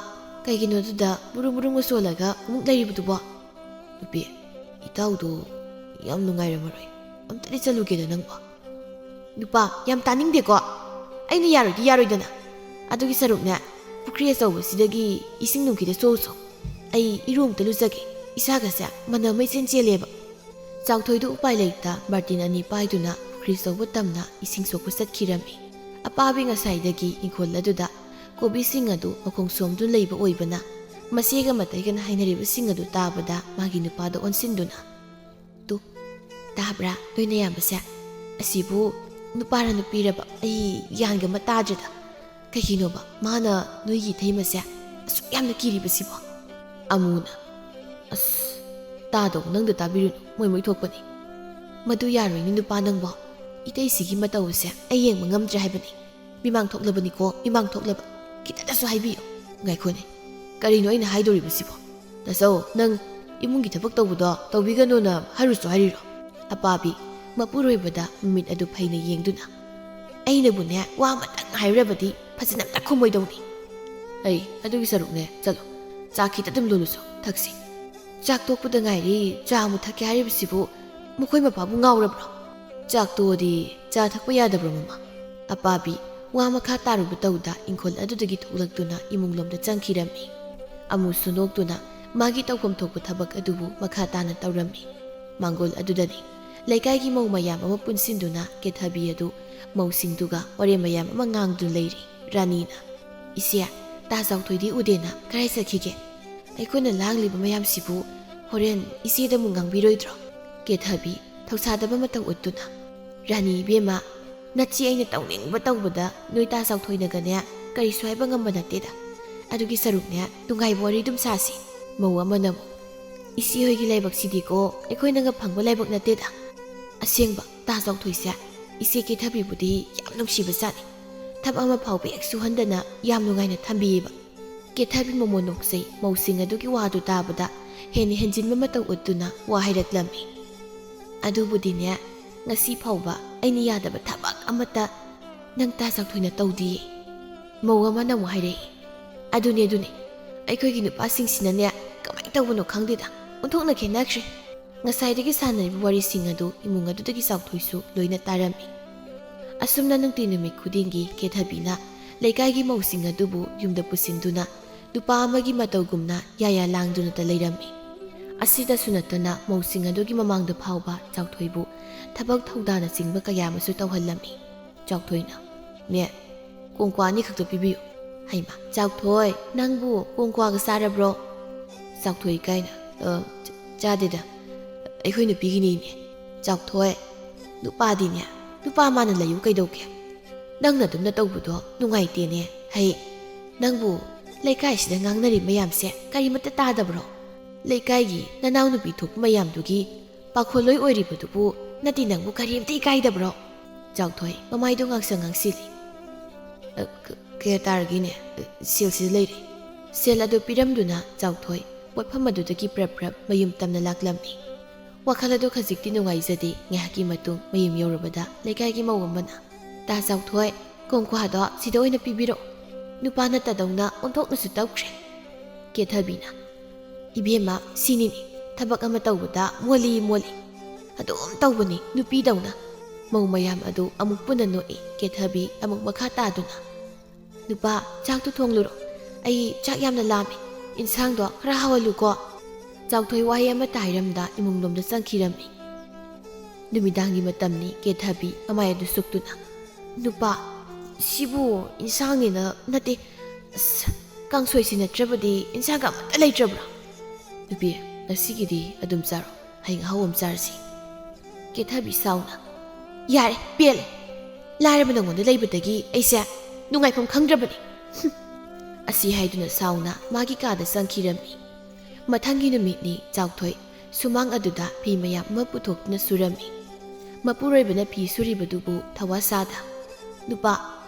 ꯀꯩꯒꯤꯅꯣ ꯑꯗꯨꯗ ꯃꯨꯔꯨꯝ ꯃꯨꯔꯨꯝꯒ ꯁꯣꯜꯂꯒ ꯑꯃꯨꯛ ꯂꯩꯔꯤꯕꯗꯨꯕꯣ?" "ꯅꯨꯄꯤ, ꯏꯇꯥꯎꯗꯣ ꯌꯥꯝ ꯅꯨꯡꯉꯥꯏꯔꯝꯃꯔꯣꯏ꯫ ꯑꯝꯇꯗꯤ ꯆꯠꯂꯨꯒꯦꯗ ꯅꯪꯕꯣ꯫" "ꯅꯨꯄꯥ, ꯌꯥꯝ ꯇꯥꯅꯤꯡꯗꯦꯀꯣ꯫ ꯑꯩꯅ ꯌꯥꯔꯣꯏꯗꯤ ꯌꯥꯔꯣꯏꯗꯅ꯫ ꯑꯗꯨꯒꯤ ꯁꯔꯨꯛꯅꯦ, ꯄꯨꯈ꯭ꯔꯤ ꯑꯆꯧꯕꯁꯤꯗꯒꯤ ꯏꯁꯤꯡ ꯅꯨꯡꯈꯤꯗ ꯆꯣꯛꯆꯣ꯫ ꯑꯩ ꯏꯔꯨ ꯑꯝꯇ ꯂꯨꯖꯒꯦ꯫ ꯏꯁꯥꯒꯁꯦ ꯃꯅꯝ ꯑꯃ ꯏꯆꯦꯟ ꯆꯦꯜꯂꯦꯕ꯫" ꯆꯥꯎꯊꯣꯏꯗꯨ ꯎꯄꯥꯏ ꯂꯩꯇ ꯕꯥꯔꯇꯤꯟ ꯑꯅꯤ ꯄꯥꯏꯗꯨꯅ ꯄꯨꯈ꯭ꯔꯤ ꯑꯆꯧꯕ ꯇꯝꯅ ꯏꯁꯤꯡ ꯁꯣꯛꯄ ꯆꯠꯈꯤꯔꯝꯃꯤ꯫ ꯑꯄꯥꯕꯤ ꯉꯁꯥꯏꯗꯒꯤ ꯏꯪꯈꯣꯜ ꯑꯗꯨꯗ ꯀꯣꯕꯤꯁꯤꯡ ꯑꯗꯨ ꯃꯈꯣꯡ ꯁꯣꯝꯗꯨꯅ ꯂꯩꯕ ꯑꯣꯏꯕꯅ, ꯃꯆꯦꯒ ꯃꯇꯩꯒꯅ ꯍꯥꯏꯅꯔꯤꯕꯁꯤꯡ ꯑꯗꯨ ꯇꯥꯕꯗ ꯃꯥꯒꯤ ꯅꯨꯄꯥꯗ ꯑꯣꯟꯁꯤꯟꯗꯨꯅ, "ꯇꯨ, ꯇꯥꯕ꯭ꯔꯥ ꯅꯣꯏ ꯅꯌꯥꯝꯕꯁꯦ? ꯑꯁꯤꯕꯨ ꯅꯨꯄꯥꯔ ꯅꯨꯄꯤꯔꯕ ꯑꯩ ꯒ꯭ꯌꯥꯟꯒ ꯑꯃ ꯇꯥꯗ꯭ꯔꯦꯗ꯫ ꯀꯩꯒꯤꯅꯣꯕ ꯃꯥꯅ ꯅꯣꯏꯒꯤ ꯏꯇꯩꯃꯁꯦ ꯑꯁꯨꯛ ꯌꯥꯝꯅ ꯀꯤꯔꯤꯕꯁꯤꯕꯣ? ꯑꯃꯨꯅ, "ꯑꯁ, ꯇꯥꯗꯧ ꯅꯪꯗ ꯇꯥꯕꯤꯔꯨꯅꯨ, ꯃꯣꯏ ꯃꯣꯏ ꯊꯣꯛꯄꯅꯤ꯫ ꯃꯗꯨ ꯌꯥꯔꯣꯏꯅꯦ ꯅꯨꯄꯥ ꯅꯪꯕꯣ꯫ ꯏꯇꯩꯁꯤꯒꯤ ꯃꯇꯧꯁꯦ ꯑꯩ ꯌꯦꯡꯕ ꯉꯝꯗ꯭ꯔꯦ ꯍꯥꯏꯕꯅꯤ꯫ ꯃꯤꯃꯥꯡ ꯊꯣꯛꯂꯕꯅꯤꯀꯣ, ꯃꯤꯃꯥꯡ ꯊꯣꯛꯂꯕ꯫ ꯈꯤꯇꯗꯁꯨ ꯍꯥꯏꯕꯤꯌꯨ꯫ ꯉꯥꯏꯈꯣꯅꯦ, ꯀꯔꯤꯅꯣ ꯑꯩꯅ ꯍꯥꯏꯗꯣꯔꯤꯕꯁꯤꯕꯣ? ꯇꯥꯆꯧ, ꯅꯪ ꯏꯃꯨꯡꯒꯤ ꯊꯕꯛ ꯇꯧꯕꯗꯣ ꯇꯧꯕꯤꯒꯅꯨꯅ ꯍꯥꯏꯔꯨꯁꯨ ꯍꯥꯏꯔꯤꯔꯣ?" ꯑꯄꯥꯕꯤ ꯃꯄꯨꯔꯣꯏꯕꯗ ꯃꯃꯤꯠ ꯑꯗꯨ ꯐꯩꯅ ꯌꯦꯡꯗꯨꯅ, "ꯑꯩꯅꯕꯨꯅꯦ ꯋꯥ ꯑꯃꯇꯪ ꯍꯥꯏꯔꯕꯗꯤ ꯐꯖꯅ ꯑꯝꯇ ꯈꯨꯝꯃꯣꯏꯗꯧꯅꯤ꯫ ꯑꯩ ꯑꯗꯨꯒꯤ ꯁꯔꯨꯛꯅꯦ, ꯆꯠꯂꯣ, ꯆꯥ ꯈꯤꯇ ꯑꯗꯨꯝ ꯂꯣꯜꯂꯨꯁꯣ, ꯊꯛꯁꯤ꯫ ꯆꯥꯛ ꯇꯣꯛꯄꯗ ꯉꯥꯏꯔꯤ, ꯆꯥ ꯑꯃꯨꯛ ꯊꯛꯀꯦ ꯍꯥꯏꯔꯤꯕꯁꯤꯕꯨ ꯃꯈꯣꯏ ꯃꯄꯥꯕꯨ ꯉꯥꯎꯔꯕ꯭ꯔꯣ? ꯆꯥꯛ ꯇꯣꯛꯑꯗꯤ ꯆꯥ ꯊꯛꯄ ꯌꯥꯗꯕ꯭ꯔꯣ, ꯃꯃꯥ?" ꯑꯄꯥꯕꯤ ꯋꯥ ꯃꯈꯥ ꯇꯥꯔꯨꯕ ꯇꯧꯗ ꯏꯪꯈꯣꯜ ꯑꯗꯨꯗꯒꯤ ꯊꯣꯛꯂꯛꯇꯨꯅ ꯏꯃꯨꯡꯂꯣꯝꯗ ꯆꯪꯈꯤꯔꯝꯃꯤ꯫ ꯑꯃꯨꯁꯨ ꯅꯣꯛꯇꯨꯅ ꯃꯥꯒꯤ ꯇꯧꯐꯝ ꯊꯣꯛꯄ ꯊꯕꯛ ꯑꯗꯨꯕꯨ ꯃꯈꯥ ꯇꯥꯅ ꯇꯧꯔꯝꯃꯤ꯫ ꯃꯥꯡꯒꯣꯜ ꯑꯗꯨꯗꯅꯤ ꯂꯩꯀꯥꯏꯒꯤ ꯃꯧ ꯃꯌꯥꯝ ꯑꯃ ꯄꯨꯟꯁꯤꯟꯗꯨꯅ ꯀꯦꯊꯕꯤ ꯑꯗꯨ ꯃꯧꯁꯤꯡꯗꯨꯒ ꯋꯥꯔꯦꯝ ꯃꯌꯥꯝ ꯑꯃ ꯉꯥꯡꯗꯨꯅ ꯂꯩꯔꯤ꯫ ꯔꯥꯅꯤꯅ, "ꯏꯆꯦ, ꯇꯥ ꯆꯥꯎꯊꯣꯏꯗꯤ ꯎꯗꯦꯅ ꯀꯔꯥꯏ ꯆꯠꯈꯤꯒꯦ? ꯑꯩꯈꯣꯏꯅ ꯂꯥꯡꯂꯤꯕ ꯃꯌꯥꯝꯁꯤꯕꯨ ꯍꯣꯔꯦꯟ ꯏꯆꯦꯗ ꯑꯃꯨꯛ ꯉꯥꯡꯕꯤꯔꯣꯏꯗ꯭ꯔꯣ?" ꯀꯦꯊꯕꯤ ꯊꯧꯁꯥꯗꯕ ꯃꯇꯧ ꯎꯠꯇꯨꯅ, "ꯔꯥꯅꯤ ꯏꯕꯦꯝꯃ, ꯅꯆꯦ ꯑꯩꯅ ꯇꯧꯅꯤꯡꯕ ꯇꯧꯕꯗ ꯅꯣꯏ ꯇꯥ ꯆꯥꯎꯊꯣꯏꯅꯒꯅꯦ ꯀꯔꯤꯁꯨ ꯍꯥꯏꯕ ꯉꯝꯕ ꯅꯠꯇꯦꯗ꯫ ꯑꯗꯨꯒꯤ ꯁꯔꯨꯛꯅꯦ ꯅꯨꯡꯉꯥꯏꯕ ꯋꯥꯔꯤ ꯑꯗꯨꯝ ꯁꯥꯁꯤ꯫" ꯃꯧ ꯑꯃꯅ ꯑꯃꯨꯛ, "ꯏꯆꯦ ꯍꯣꯏꯒꯤ ꯂꯥꯏꯕꯛꯁꯤꯗꯤꯀꯣ ꯑꯩꯈꯣꯏꯅꯒ ꯐꯪꯕ ꯂꯥꯏꯕꯛ ꯅꯠꯇꯦꯗ꯫ ꯑꯁꯦꯡꯕ ꯇꯥ ꯆꯥꯎꯊꯣꯏꯁꯦ ꯏꯆꯦ ꯀꯦꯊꯕꯤꯕꯨꯗꯤ ꯌꯥꯝ ꯅꯨꯡꯁꯤꯕ ꯖꯥꯠꯅꯤ꯫ ꯊꯕꯛ ꯑꯃ ꯐꯥꯎꯕ ꯍꯦꯛ ꯁꯨꯍꯟꯗꯅ ꯌꯥꯝ ꯅꯨꯡꯉꯥꯏꯅ ꯊꯝꯕꯤꯌꯦꯕ꯫" ꯀꯦꯊꯕꯤ ꯃꯃꯣꯟ ꯅꯣꯛꯆꯩ ꯃꯧꯁꯤꯡ ꯑꯗꯨꯒꯤ ꯋꯥꯗꯨ ꯇꯥꯕꯗ ꯍꯦꯟꯅ ꯍꯦꯟꯖꯤꯟꯕ ꯃꯇꯧ ꯎꯠꯇꯨꯅ ꯋꯥ ꯍꯥꯏꯔꯛꯂꯝꯃꯤ꯫ "ꯑꯗꯨꯕꯨꯗꯤꯅꯦ, ꯉꯁꯤ ꯐꯥꯎꯕ ꯑꯩꯅ ꯌꯥꯗꯕ ꯊꯕꯛ ꯑꯃꯠꯇ ꯅꯪ ꯇꯥ ꯆꯥꯎꯊꯣꯏꯅ ꯇꯧꯗꯤꯌꯦ꯫" ꯃꯧ ꯑꯃꯅ ꯑꯃꯨꯛ ꯍꯥꯏꯔꯛꯏ, "ꯑꯗꯨꯅꯦ, ꯑꯗꯨꯅꯦ, ꯑꯩꯈꯣꯏꯒꯤ ꯅꯨꯄꯥꯁꯤꯡꯁꯤꯅꯅꯦ ꯀꯃꯥꯏꯅ ꯇꯧꯕꯅꯣ ꯈꯪꯗꯦꯗ, ꯑꯣꯟꯊꯣꯛꯅ ꯈꯦꯠꯅꯈ꯭ꯔꯦ꯫ ꯉꯁꯥꯏꯗꯒꯤ ꯁꯥꯟꯅꯔꯤꯕ ꯋꯥꯔꯤꯁꯤꯡ ꯑꯗꯨ ꯏꯃꯨꯡ ꯑꯗꯨꯗꯒꯤ ꯆꯥꯎꯊꯣꯏꯁꯨ ꯂꯣꯏꯅ ꯇꯥꯔꯝꯃꯤ꯫" ꯑꯁꯨꯝꯅ ꯅꯨꯡꯇꯤ ꯅꯨꯃꯤꯠ ꯈꯨꯗꯤꯡꯒꯤ ꯀꯦꯊꯕꯤꯅ ꯂꯩꯀꯥꯏꯒꯤ ꯃꯧꯁꯤꯡ ꯑꯗꯨꯕꯨ ꯌꯨꯝꯗ ꯄꯨꯁꯤꯟꯗꯨꯅ ꯅꯨꯄꯥ ꯑꯃꯒꯤ ꯃꯇꯧꯒꯨꯝꯅ ꯌꯥꯌꯥ ꯂꯥꯡꯗꯨꯅꯇ ꯂꯩꯔꯝꯃꯤ꯫ ꯑꯁꯤꯗꯁꯨ ꯅꯠꯇꯅ ꯃꯧꯁꯤꯡ ꯑꯗꯨꯒꯤ ꯃꯃꯥꯡꯗ ꯐꯥꯎꯕ ꯆꯥꯎꯊꯣꯏꯕꯨ ꯊꯕꯛ ꯊꯧꯗꯥꯅꯆꯤꯡꯕ ꯀꯌꯥ ꯑꯃꯁꯨ ꯇꯧꯍꯜꯂꯝꯃꯤ꯫ ꯆꯥꯎꯊꯣꯏꯅ, "ꯅꯦ, ꯀꯣꯡꯀ꯭ꯋꯥ ꯑꯅꯤꯈꯛꯇ ꯄꯤꯕꯤꯌꯨ꯫" ꯍꯩꯃꯥ, ꯆꯥꯎꯊꯣꯏ, ꯅꯪꯕꯨ ꯀꯣꯡꯀ꯭ꯋꯥꯒ ꯆꯥꯔꯕ꯭ꯔꯣ? ꯆꯥꯎꯊꯣꯏ ꯏꯀꯥꯏꯅ, "ꯑ, ꯆ-, ꯆꯥꯗꯦꯗ, ꯑꯩꯈꯣꯏ ꯅꯨꯄꯤꯒꯤꯅꯤꯅꯦ꯫" ꯆꯥꯎꯊꯣꯏ, "ꯅꯨꯄꯥꯗꯤꯅꯦ ꯅꯨꯄꯥ ꯃꯥꯅ ꯂꯩꯌꯨ ꯀꯩꯗꯧꯒꯦ? ꯅꯪꯅ ꯑꯗꯨꯝꯅ ꯇꯧꯕꯗꯣ ꯅꯨꯡꯉꯥꯏꯇꯦꯅꯦ꯫ ꯍꯩ, ꯅꯪꯕꯨ "ꯂꯩꯀꯥꯏꯁꯤꯗ ꯉꯥꯡꯅꯔꯤ ꯃꯌꯥꯝꯁꯦ ꯀꯔꯤꯃꯠꯇ ꯇꯥꯗꯕ꯭ꯔꯣ? ꯂꯩꯀꯥꯏꯒꯤ ꯅꯅꯥꯎꯅꯨꯄꯤ ꯊꯣꯛꯄ ꯃꯌꯥꯝꯗꯨꯒꯤ ꯄꯥꯈꯣꯜꯂꯣꯏ ꯑꯣꯏꯔꯤꯕꯗꯨꯕꯨ ꯅꯠꯇꯦ ꯅꯪꯕꯨ ꯀꯔꯤꯝꯇ ꯏꯀꯥꯏꯗꯕ꯭ꯔꯣ?" ꯆꯥꯎꯊꯣꯏ ꯃꯃꯥꯏꯗꯣ ꯉꯥꯡꯁꯪ ꯉꯥꯡꯁꯤꯜꯂꯤ꯫ "ꯑ, ꯀ-, ꯀꯌꯥ ꯇꯥꯔꯒꯦꯅꯦ? ꯑ, ꯁꯦꯜꯁꯤꯗ ꯂꯩꯔꯦ꯫" ꯁꯦꯜ ꯑꯗꯨ ꯄꯤꯔꯝꯗꯨꯅ ꯆꯥꯎꯊꯣꯏ ꯄꯣꯠꯐꯝ ꯑꯗꯨꯗꯒꯤ ꯄ꯭ꯔꯞ ꯄ꯭ꯔꯞ ꯃꯌꯨꯝ ꯇꯝꯅ ꯂꯥꯛꯂꯝꯃꯤ꯫ ꯋꯥꯈꯜ ꯑꯗꯨ ꯈꯖꯤꯛꯇꯤ ꯅꯨꯡꯉꯥꯏꯖꯗꯦ꯫ ꯉꯥꯏꯍꯥꯛꯀꯤ ꯃꯇꯨꯡ ꯃꯌꯨꯝ ꯌꯧꯔꯕꯗ ꯂꯩꯀꯥꯏꯒꯤ ꯃꯧ ꯑꯃꯅ, "ꯇꯥ ꯆꯥꯎꯊꯣꯏ, ꯀꯣꯡꯀ꯭ꯋꯥꯗꯣ ꯁꯤꯗ ꯑꯣꯏꯅ ꯄꯤꯕꯤꯔꯛꯑꯣ꯫ ꯅꯨꯄꯥ ꯅꯠꯇꯗꯧꯅ ꯑꯣꯟꯊꯣꯛꯅꯁꯨ ꯇꯧꯈ꯭ꯔꯦ꯫" ꯀꯦꯊꯕꯤꯅ, "ꯏꯕꯦꯝꯃ, ꯁꯤꯅꯤꯅꯦ ꯊꯕꯛ ꯑꯃ ꯇꯧꯕꯗ ꯃꯣꯜꯂꯤ ꯃꯣꯜꯂꯤ꯫ ꯑꯗꯨꯝ ꯇꯧꯕꯅꯤ ꯅꯨꯄꯤꯗꯧꯅ꯫" ꯃꯧ ꯃꯌꯥꯝ ꯑꯗꯨ ꯑꯃꯨꯛ ꯄꯨꯟꯅ ꯅꯣꯛꯏ꯫ ꯀꯦꯊꯕꯤ ꯑꯃꯨꯛ ꯃꯈꯥ ꯇꯥꯗꯨꯅ, "ꯅꯨꯄꯥ, ꯆꯥꯛꯇꯨ ꯊꯣꯡꯂꯨꯔꯣ꯫ ꯑꯩ ꯆꯥꯛ ꯌꯥꯝꯅ ꯂꯥꯝꯃꯤ꯫ ꯏꯟꯁꯥꯡꯗꯣ ꯈꯔ ꯍꯥꯎꯍꯜꯂꯨꯀꯣ꯫" ꯆꯥꯎꯊꯣꯏ ꯋꯥꯍꯩ ꯑꯃꯠꯇ ꯍꯥꯏꯔꯝꯗ ꯏꯃꯨꯡꯂꯣꯝꯗ ꯆꯪꯈꯤꯔꯝꯃꯤ꯫ ꯅꯨꯃꯤꯗꯥꯡꯒꯤ ꯃꯇꯝꯅꯤ꯫ ꯀꯦꯊꯕꯤ ꯃꯃꯥꯏ ꯑꯗꯨ ꯁꯨꯛꯇꯨꯅ, "ꯅꯨꯄꯥ, ꯁꯤꯕꯨ ꯏꯟꯁꯥꯡꯅꯦꯅ ꯅꯠꯇꯦ, ꯑꯁ, ꯀꯥꯡꯁꯣꯏꯁꯤ ꯅꯠꯇ꯭ꯔꯕꯗꯤ ꯏꯟꯁꯥꯡꯒ ꯑꯃꯠꯇ ꯂꯩꯇ꯭ꯔꯕ꯭ꯔꯥ? ꯅꯨꯄꯤ, ꯉꯁꯤꯒꯤꯗꯤ ꯑꯗꯨꯝ ꯆꯥꯔꯣ꯫ ꯍꯌꯦꯡ ꯑꯍꯥꯎꯕ ꯑꯃ ꯆꯥꯔꯁꯤ꯫" ꯀꯦꯊꯕꯤ ꯁꯥꯎꯅ, "ꯌꯥꯔꯦ, ꯄꯦꯜꯂꯦ꯫ ꯂꯥꯏꯔꯕ ꯅꯉꯣꯟꯗ ꯂꯩꯕꯗꯒꯤ ꯑꯩꯁꯦ ꯅꯨꯡꯉꯥꯏꯐꯝ ꯈꯪꯗ꯭ꯔꯕꯅꯤ꯫" ꯍꯨꯝ꯫ ꯑꯁꯤ ꯍꯥꯏꯗꯨꯅ ꯁꯥꯎꯅ ꯃꯥꯒꯤ ꯀꯥꯗ ꯆꯪꯈꯤꯔꯝꯃꯤ꯫ ꯃꯊꯪꯒꯤ ꯅꯨꯃꯤꯠꯅꯤ꯫ ꯆꯥꯎꯊꯣꯏ ꯁꯨꯃꯥꯡ ꯑꯗꯨꯗ ꯐꯤ ꯃꯌꯥꯝ ꯑꯃ ꯄꯨꯊꯣꯛꯇꯨꯅ ꯁꯨꯔꯝꯃꯤ꯫ ꯃꯄꯨꯔꯣꯏꯕꯅ ꯐꯤ ꯁꯨꯔꯤꯕꯗꯨꯕꯨ ꯊꯋꯥ ꯁꯥꯗ, "ꯅꯨꯄꯥ,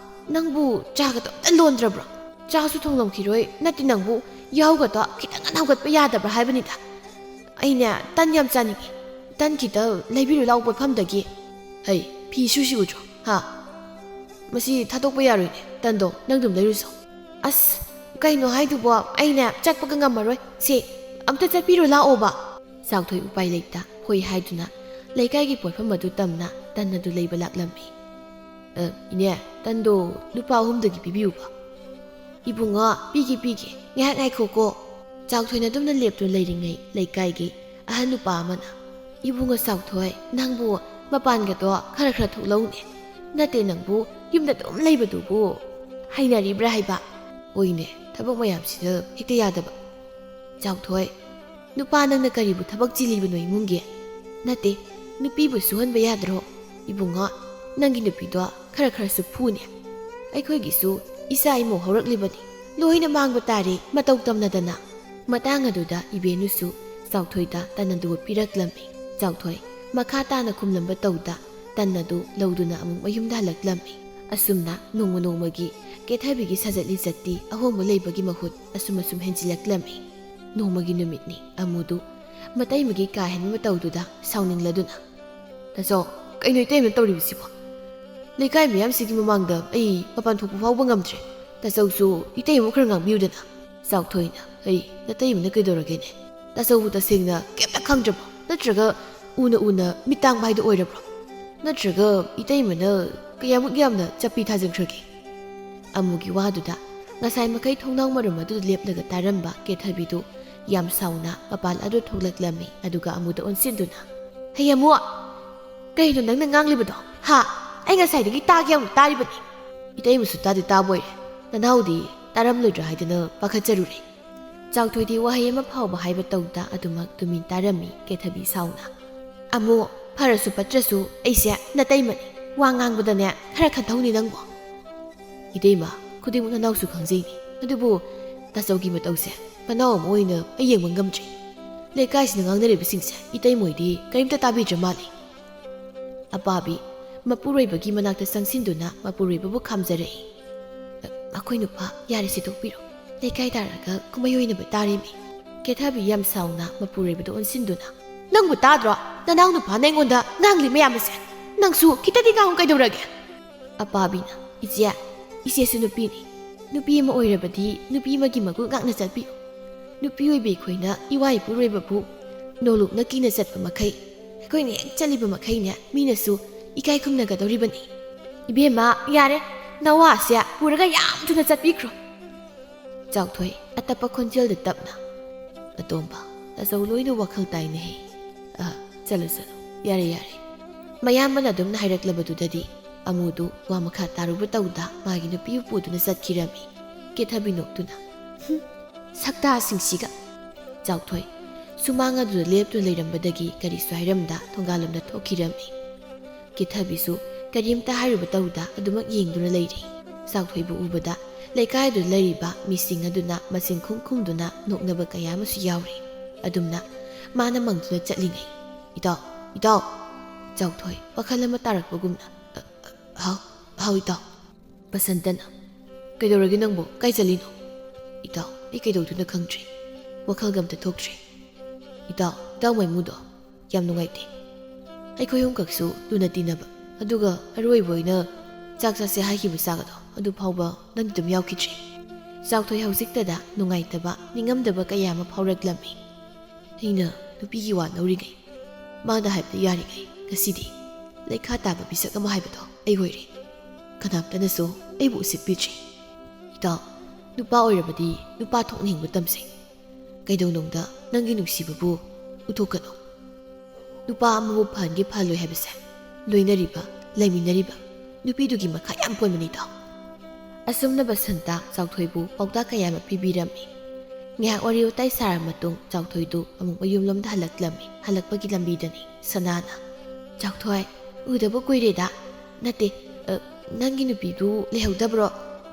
ꯅꯪꯕꯨ ꯆꯥꯒꯗꯣ ꯑꯝꯇ ꯂꯣꯟꯗ꯭ꯔꯕ꯭ꯔꯣ? ꯆꯥꯁꯨ ꯊꯣꯡꯂꯝꯈꯤꯔꯣꯏ, ꯅꯠꯇꯦ ꯅꯪꯕꯨ ꯌꯥꯍꯧꯒꯗꯣ ꯈꯤꯇꯪ ꯉꯟꯅ ꯍꯧꯒꯠꯄ ꯌꯥꯗꯕ꯭ꯔꯥ ꯍꯥꯏꯕꯅꯤꯗ꯫ ꯑꯩꯅꯦ ꯇꯟ ꯌꯥꯝ ꯆꯥꯅꯤꯡꯉꯤ꯫ ꯇꯟ ꯈꯤꯇ ꯂꯩꯕꯤꯔꯨ ꯂꯥꯎ ꯄꯣꯠꯐꯝꯗꯒꯤ꯫ ꯍꯩ, ꯐꯤ ꯁꯨꯁꯤ ꯎꯗ꯭ꯔꯣ? ꯍꯥ? ꯃꯁꯤ ꯊꯥꯗꯣꯛꯄ ꯌꯥꯔꯣꯏꯅꯦ꯫ ꯇꯟꯗꯣ ꯅꯪ ꯑꯗꯨꯝ ꯂꯩꯔꯨꯆꯣ꯫" "ꯑꯁ, ꯀꯩꯅꯣ ꯍꯥꯏꯗꯨꯕꯣ? ꯑꯩꯅꯦ ꯆꯠꯄꯒ ꯉꯝꯃꯔꯣꯏ꯫ ꯁꯦ, ꯑꯝꯇ ꯆꯠꯄꯤꯔꯨ ꯂꯥꯛꯑꯣꯕ꯫" ꯆꯥꯎꯊꯣꯏ ꯎꯄꯥꯏ ꯂꯩꯇ ꯍꯣꯏ ꯍꯥꯏꯗꯨꯅ ꯂꯩꯀꯥꯏꯒꯤ ꯄꯣꯠꯐꯝ ꯑꯗꯨ ꯇꯝꯅ ꯇꯟ ꯑꯗꯨ ꯂꯩꯕ ꯂꯥꯛꯂꯝꯃꯤ꯫ "ꯑ, ꯏꯅꯦ, ꯇꯟꯗꯣ ꯂꯨꯄꯥ ꯑꯍꯨꯝꯗꯒꯤ ꯄꯤꯕꯤꯌꯨꯕ꯫" "ꯏꯕꯨꯡꯉꯣ, ꯄꯤꯒꯦ, ꯄꯤꯒꯦ, ꯉꯥꯏꯍꯥꯛ ꯉꯥꯏꯈꯣꯀꯣ꯫" ꯆꯥꯎꯊꯣꯏꯅ ꯑꯗꯨꯝꯅ ꯂꯦꯞꯇꯨꯅ ꯂꯩꯔꯤꯉꯩ ꯂꯩꯀꯥꯏꯒꯤ ꯑꯍꯟ ꯅꯨꯄꯥ ꯑꯃꯅ, "ꯏꯕꯨꯡꯉꯣ ꯆꯥꯎꯊꯣꯏ, ꯅꯪꯕꯨ ꯃꯄꯥꯟꯒꯗꯣ ꯈꯔ ꯈꯔ ꯊꯣꯛꯂꯛꯎꯅꯦ꯫ ꯅꯠꯇꯦ, ꯅꯪꯕꯨ ꯌꯨꯝꯗ ꯑꯗꯨꯝ ꯂꯩꯕꯗꯨꯕꯨ ꯍꯩꯅꯔꯤꯕ꯭ꯔꯥ ꯍꯥꯏꯕ?" "ꯍꯣꯏꯅꯦ, ꯊꯕꯛ ꯃꯌꯥꯝꯁꯤꯗ ꯍꯦꯛꯇ ꯌꯥꯗꯕ꯫" "ꯆꯥꯎꯊꯣꯏ, ꯅꯨꯄꯥ ꯅꯪꯅ ꯀꯔꯤꯕꯨ ꯊꯕꯛ ꯆꯤꯜꯂꯤꯕꯅꯣ ꯏꯃꯨꯡꯒꯤ? ꯅꯠꯇꯦ, ꯅꯨꯄꯤꯕꯨ ꯁꯨꯍꯟꯕ ꯌꯥꯗ꯭ꯔꯣ? ꯏꯕꯨꯡꯉꯣ, ꯅꯪꯒꯤ ꯅꯨꯄꯤꯗꯣ ꯈꯔ ꯈꯔꯁꯨ ꯐꯨꯅꯦ꯫ ꯑꯩꯈꯣꯏꯒꯤꯁꯨ ꯏꯆꯥ ꯏꯃꯧ ꯍꯧꯔꯛꯂꯤꯕꯅꯤ, ꯂꯣꯏꯅ ꯃꯥꯡꯕ ꯇꯥꯔꯦ ꯃꯇꯧ ꯇꯝꯅꯗꯅ꯫ ꯃꯇꯥꯡ ꯑꯗꯨꯗ ꯏꯕꯦꯟꯅꯨꯁꯨ ꯆꯥꯎꯊꯣꯏꯗ ꯇꯟ ꯑꯗꯨ ꯄꯤꯔꯛꯂꯝꯃꯤ꯫ ꯆꯥꯎꯊꯣꯏ ꯃꯈꯥ ꯇꯥꯅ ꯈꯨꯝꯂꯝꯕ ꯇꯧꯗ ꯇꯟ ꯑꯗꯨ ꯂꯧꯗꯨꯅ ꯑꯃꯨꯛ ꯃꯌꯨꯝꯗ ꯍꯜꯂꯛꯂꯝꯃꯤ꯫ ꯑꯁꯨꯝꯅ ꯅꯣꯡꯃ ꯅꯣꯡꯃꯒꯤ ꯀꯦꯊꯕꯤꯒꯤ ꯁꯥꯖꯠ ꯂꯤꯆꯠꯇꯤ ꯑꯍꯣꯡꯕ ꯂꯩꯕꯒꯤ ꯃꯍꯨꯠ ꯑꯁꯨꯝ ꯑꯁꯨꯝ ꯍꯦꯟꯖꯤꯜꯂꯛꯂꯝꯃꯤ꯫ ꯅꯣꯡꯃꯒꯤ ꯅꯨꯃꯤꯠꯅꯤ꯫ ꯑꯃꯨꯗꯨ ꯃꯇꯩꯃꯒꯤ ꯀꯥ ꯍꯦꯟꯕ ꯃꯇꯧꯗꯨꯗ ꯁꯥꯎꯅꯤꯡꯂꯗꯨꯅ, "ꯇꯥꯆꯧ, ꯀꯩꯅꯣ ꯏꯇꯩꯃꯅ ꯇꯧꯔꯤꯕꯁꯤꯕꯣ? ꯂꯩꯀꯥꯏ ꯃꯤꯌꯥꯝꯁꯤꯒꯤ ꯃꯃꯥꯡꯗ ꯑꯩ ꯃꯄꯥꯟ ꯊꯣꯛꯄ ꯐꯥꯎꯕ ꯉꯝꯗ꯭ꯔꯦ꯫ ꯇꯥꯆꯧꯁꯨ ꯏꯇꯩꯃꯕꯨ ꯈꯔ ꯉꯥꯡꯕꯤꯌꯨꯗꯅ꯫" ꯆꯥꯎꯊꯣꯏꯅ, "ꯑꯩ ꯅꯇꯩꯃꯅ ꯀꯩꯗꯧꯔꯒꯦꯅꯦ? ꯇꯥꯆꯧꯕꯨ ꯇꯁꯦꯡꯅ ꯀꯩꯝꯇ ꯈꯪꯗ꯭ꯔꯕꯣ? ꯅꯠꯇ꯭ꯔꯒ ꯎꯅ ꯎꯅ ꯃꯤꯠ ꯇꯥꯡꯕ ꯍꯥꯏꯗꯣ ꯑꯣꯏꯔꯕ꯭ꯔꯣ? ꯅꯠꯇ꯭ꯔꯒ ꯏꯇꯩꯃꯅ ꯀꯌꯥꯃꯨꯛ ꯌꯥꯝꯅ ꯆꯞꯄꯤ ꯊꯥꯖꯤꯟꯈ꯭ꯔꯒꯦ?" ꯑꯃꯨꯒꯤ ꯋꯥꯗꯨꯗ ꯉꯁꯥꯏ ꯃꯈꯩ ꯊꯣꯡꯅꯥꯎ ꯃꯔꯨꯝ ꯑꯗꯨꯗ ꯂꯦꯞꯂꯒ ꯇꯥꯔꯝꯕ ꯀꯦꯊꯕꯤꯗꯨ ꯌꯥꯝ ꯁꯥꯎꯅ ꯃꯄꯥꯟ ꯑꯗꯨ ꯊꯣꯛꯂꯛꯂꯝꯃꯤ꯫ ꯑꯗꯨꯒ ꯑꯃꯨꯗ ꯑꯣꯟꯁꯤꯟꯗꯨꯅ, "ꯍꯩ ꯑꯃꯨ, ꯀꯩꯅꯣ ꯅꯪꯅ ꯉꯥꯡꯂꯤꯕꯗꯣ? ꯍꯥ? ꯑꯩ ꯉꯁꯥꯏꯗꯒꯤ ꯇꯥꯒꯦ ꯌꯥꯎꯅ ꯇꯥꯔꯤꯕꯅꯤ꯫ ꯏꯇꯩꯃꯁꯨ ꯇꯥꯗꯤ ꯇꯥꯕꯣꯏꯔꯦ, ꯅꯅꯥꯎꯗꯤ ꯇꯥꯔꯝꯂꯣꯏꯗ꯭ꯔꯥ ꯍꯥꯏꯗꯅ ꯄꯥꯈꯠꯆꯔꯨꯔꯦ꯫" ꯆꯥꯎꯊꯣꯏꯗꯤ ꯋꯥꯍꯩ ꯑꯃ ꯐꯥꯎꯕ ꯍꯥꯏꯕ ꯇꯧꯗ ꯑꯗꯨꯃꯛ ꯇꯨꯃꯤꯟ ꯇꯥꯔꯝꯃꯤ ꯀꯦꯊꯕꯤ ꯁꯥꯎꯅ꯫ "ꯑꯃꯨ, ꯐꯔꯁꯨ ꯐꯠꯇ꯭ꯔꯁꯨ ꯑꯩꯁꯦ ꯅꯇꯩꯃꯅꯤ, ꯋꯥ ꯉꯥꯡꯕꯗꯅꯦ ꯈꯔ ꯈꯟꯊꯧꯅꯦ ꯅꯪꯕꯣ꯫" "ꯏꯇꯩꯃ, ꯈꯨꯗꯤꯡꯃꯛ ꯅꯅꯥꯎꯁꯨ ꯈꯪꯖꯩꯅꯤ, ꯑꯗꯨꯕꯨ ꯇꯥꯆꯧꯒꯤ ꯃꯇꯧꯁꯦ ꯃꯅꯥꯎ ꯑꯃ ꯑꯣꯏꯅ ꯑꯩ ꯌꯦꯡꯕ ꯉꯝꯗ꯭ꯔꯦ꯫ ꯂꯩꯀꯥꯏꯁꯤꯅ ꯉꯥꯡꯅꯔꯤꯕꯁꯤꯡꯁꯦ ꯏꯇꯩꯃꯣꯏꯗꯤ ꯀꯔꯤꯝꯇ ꯇꯥꯕꯤꯗ꯭ꯔ ꯃꯥꯜꯂꯦ꯫" ꯑꯄꯥꯕꯤ ꯃꯄꯨꯔꯣꯏꯕꯒꯤ ꯃꯅꯥꯛꯇ ꯆꯪꯁꯤꯟꯗꯨꯅ ꯃꯄꯨꯔꯣꯏꯕꯕꯨ ꯈꯥꯝꯖꯔꯛꯏ꯫ "ꯑ, ꯑꯩꯈꯣꯏ ꯅꯨꯄꯥ, ꯌꯥꯔꯦꯁꯦ ꯇꯣꯛꯄꯤꯔꯣ꯫ ꯂꯩꯀꯥꯏ ꯇꯥꯔꯒ ꯀꯨꯝꯍꯩ ꯑꯣꯏꯅꯕ ꯇꯥꯔꯦꯃꯤ꯫" ꯀꯦꯊꯕꯤ ꯌꯥꯝ ꯁꯥꯎꯅ ꯃꯄꯨꯔꯣꯏꯕꯗ ꯑꯣꯟꯁꯤꯟꯗꯨꯅ, "ꯅꯪꯕꯨ ꯇꯥꯗ꯭ꯔꯣ? ꯅꯅꯥꯎ ꯅꯨꯄꯥꯅ ꯑꯩꯉꯣꯟꯗ ꯉꯥꯡꯂꯤ ꯃꯌꯥꯝ ꯑꯁꯦ꯫ ꯅꯪꯁꯨ ꯈꯤꯇꯗꯤ ꯉꯥꯡꯉꯨ ꯀꯩꯗꯧꯔꯒꯦ?" ꯑꯄꯥꯕꯤꯅ, "ꯏꯆꯦ, ꯏꯆꯦꯁꯨ ꯅꯨꯄꯤꯅꯤ꯫ ꯅꯨꯄꯤ ꯑꯃ ꯑꯣꯏꯔꯕꯗꯤ ꯅꯨꯄꯤ ꯑꯃꯒꯤ ꯃꯒꯨꯟ ꯉꯥꯛꯅ ꯆꯠꯄꯤꯌꯨ꯫ ꯅꯨꯄꯤ ꯑꯣꯏꯕꯤ ꯑꯩꯈꯣꯏꯅ ꯏꯋꯥ ꯏꯄꯨꯔꯣꯏꯕꯕꯨ ꯅꯣꯂꯨꯛꯅ ꯀꯤꯅ ꯆꯠꯄ ꯃꯈꯩ, ꯑꯩꯈꯣꯏꯅ ꯍꯦꯛ ꯆꯠꯂꯤꯕ ꯃꯈꯩꯅꯦ ꯃꯤꯅꯁꯨ ꯏꯀꯥꯏ ꯈꯨꯝꯅꯒꯗꯧꯔꯤꯕꯅꯤ꯫" "ꯏꯕꯦꯝꯃ, ꯌꯥꯔꯦ, ꯅꯋꯥꯁꯦ ꯄꯨꯔꯒ ꯌꯥꯝ ꯊꯨꯅ ꯆꯠꯄꯤꯈ꯭ꯔꯣ꯫" ꯆꯥꯎꯊꯣꯏ ꯑꯇꯞꯄ ꯈꯣꯟꯖꯦꯜꯗ ꯇꯞꯅ, "ꯑꯇꯣꯝꯕ, ꯇꯥꯆꯧ ꯂꯣꯏꯅ ꯋꯥꯈꯜ ꯇꯥꯏꯅꯦꯍꯦ꯫ ꯑ, ꯆꯠꯂꯣ, ꯆꯠꯂꯣ, ꯌꯥꯔꯦ, ꯌꯥꯔꯦ꯫" ꯃꯌꯥꯝꯕꯅ ꯑꯗꯨꯝꯅ ꯍꯥꯏꯔꯛꯂꯕꯗꯨꯗꯗꯤ ꯑꯃꯨꯗꯨ ꯋꯥ ꯃꯈꯥ ꯇꯥꯔꯨꯕ ꯇꯧꯗ ꯃꯥꯒꯤ ꯅꯨꯄꯤꯕꯨ ꯄꯨꯗꯨꯅ ꯆꯠꯈꯤꯔꯝꯃꯤ꯫ ꯀꯦꯊꯕꯤ ꯅꯣꯛꯇꯨꯅ, "ꯍꯨꯝ, ꯁꯛꯇꯥꯁꯤꯡꯁꯤꯒ꯫" ꯆꯥꯎꯊꯣꯏ ꯁꯨꯃꯥꯡ ꯑꯗꯨꯗ ꯂꯦꯞꯇꯨꯅ ꯂꯩꯔꯝꯕꯗꯒꯤ ꯀꯔꯤꯁꯨ ꯍꯥꯏꯔꯝꯗ ꯊꯣꯡꯒꯥꯜꯂꯣꯝꯗ ꯊꯣꯛꯈꯤꯔꯝꯃꯤ꯫ ꯀꯦꯊꯕꯤꯁꯨ ꯀꯔꯤꯝꯇ ꯍꯥꯏꯔꯨꯕ ꯇꯧꯗ ꯑꯗꯨꯃꯛ ꯌꯦꯡꯗꯨꯅ ꯂꯩꯔꯤ꯫ ꯆꯥꯎꯊꯣꯏꯕꯨ ꯎꯕꯗ ꯂꯩꯀꯥꯏꯗꯨꯗ ꯂꯩꯔꯤꯕ ꯃꯤꯁꯤꯡ ꯑꯗꯨꯅ ꯃꯆꯤꯟ ꯈꯨꯝ ꯈꯨꯝꯗꯨꯅ ꯅꯣꯛꯅꯕ ꯀꯌꯥ ꯑꯃꯁꯨ ꯌꯥꯎꯔꯤ꯫ ꯑꯗꯨꯝꯅ ꯃꯥꯅ ꯃꯪꯗꯨꯅ ꯆꯠꯂꯤꯉꯩ, "ꯏꯇꯥꯎ, ꯏꯇꯥꯎ!" ꯆꯥꯎꯊꯣꯏ ꯋꯥꯈꯜ ꯑꯃ ꯇꯥꯔꯛꯄꯒꯨꯝꯅ, "ꯑ, ꯑ, ꯍꯥꯎ, ꯍꯥꯎ ꯏꯇꯥꯎ!" ꯕꯁꯟꯇꯅ, "ꯀꯩꯗꯧꯔꯒꯦ ꯅꯪꯕꯨ? ꯀꯥꯏ ꯆꯠꯂꯤꯅꯣ?" "ꯏꯇꯥꯎ, ꯑꯩ ꯀꯩꯗꯧꯗꯣꯏꯅꯣ ꯈꯪꯗ꯭ꯔꯦ꯫ ꯋꯥꯈꯜꯒ ꯑꯝꯇ ꯊꯣꯛꯇ꯭ꯔꯦ꯫ ꯏꯇꯥꯎ, ꯏꯇꯥꯎ ꯃꯥꯏꯃꯨꯗꯣ ꯌꯥꯝ ꯅꯨꯡꯉꯥꯏꯇꯦ꯫ ꯑꯩꯈꯣꯏ ꯑꯍꯨꯝꯈꯛꯁꯨ ꯂꯨꯅ ꯇꯤꯟꯅꯕ, ꯑꯗꯨꯒ ꯑꯔꯣꯏꯕ ꯑꯣꯏꯅ ꯆꯥꯛ ꯆꯥꯁꯦ ꯍꯥꯏꯈꯤꯕ ꯆꯥꯒꯗꯣ ꯑꯗꯨ ꯐꯥꯎꯕ ꯅꯪꯗꯤ ꯑꯗꯨꯝ ꯌꯥꯎꯈꯤꯗ꯭ꯔꯦ꯫" ꯆꯥꯎꯊꯣꯏ ꯍꯧꯖꯤꯛꯇꯗ ꯅꯨꯡꯉꯥꯏꯇꯕ, ꯅꯤꯡꯉꯝꯗꯕ ꯀꯌꯥ ꯑꯃ ꯐꯥꯎꯔꯛꯂꯝꯃꯤ꯫ "ꯑꯩꯅ ꯅꯨꯄꯤꯒꯤ ꯋꯥ ꯂꯧꯔꯤꯉꯩ, ꯃꯥꯅ ꯍꯥꯏꯕꯗ ꯌꯥꯔꯤꯉꯩ, ꯉꯁꯤꯗꯤ ꯂꯩꯈꯥ ꯇꯥꯕ ꯃꯤꯁꯛ ꯑꯃ ꯍꯥꯏꯕꯗꯣ ꯑꯩ ꯑꯣꯏꯔꯦ꯫ ꯀꯅꯥꯝꯇꯅꯁꯨ ꯑꯩꯕꯨ ꯎꯁꯤꯠꯄꯤꯗ꯭ꯔꯦ꯫ ꯏꯇꯥꯎ, ꯅꯨꯄꯥ ꯑꯣꯏꯔꯕꯗꯤ ꯅꯨꯄꯥ ꯊꯣꯛꯅ ꯍꯤꯡꯕ ꯇꯝꯁꯦ꯫ ꯀꯩꯗꯧꯅꯨꯡꯗ ꯅꯪꯒꯤ ꯅꯨꯡꯁꯤꯕꯕꯨ ꯎꯠꯊꯣꯛꯀꯅꯨ꯫ ꯅꯨꯄꯥ ꯑꯃꯕꯨ ꯐꯍꯟꯒꯦ ꯐꯍꯜꯂꯣꯏ ꯍꯥꯏꯕꯁꯦ ꯂꯣꯏꯅꯔꯤꯕ, ꯂꯩꯃꯤꯟꯅꯔꯤꯕ ꯅꯨꯄꯤꯗꯨꯒꯤ ꯃꯈꯥ ꯌꯥꯝ ꯄꯣꯟꯕꯅꯤ ꯏꯇꯥꯎ꯫" ꯑꯁꯨꯝꯅ ꯕꯁꯟꯇ ꯆꯥꯎꯊꯣꯏꯕꯨ ꯄꯥꯎꯇꯥꯛ ꯀꯌꯥ ꯑꯃ ꯄꯤꯕꯤꯔꯝꯃꯤ꯫ ꯉꯥꯏꯍꯥꯛ ꯋꯥꯔꯤ ꯋꯥꯇꯥꯏ ꯁꯥꯔ ꯃꯇꯨꯡ ꯆꯥꯎꯊꯣꯏꯗꯨ ꯑꯃꯨꯛ ꯃꯌꯨꯝꯂꯣꯝꯗ ꯍꯜꯂꯛꯂꯝꯃꯤ꯫ ꯍꯜꯂꯛꯄꯒꯤ ꯂꯝꯕꯤꯗꯅꯤ ꯁꯅꯥꯅ, "ꯆꯥꯎꯊꯣꯏ, ꯎꯗꯕ ꯀꯨꯏꯔꯦꯗ꯫ ꯅꯠꯇꯦ, ꯑ, ꯅꯪꯒꯤ ꯅꯨꯄꯤꯗꯨ ꯂꯩꯍꯧꯗꯕ꯭ꯔꯣ?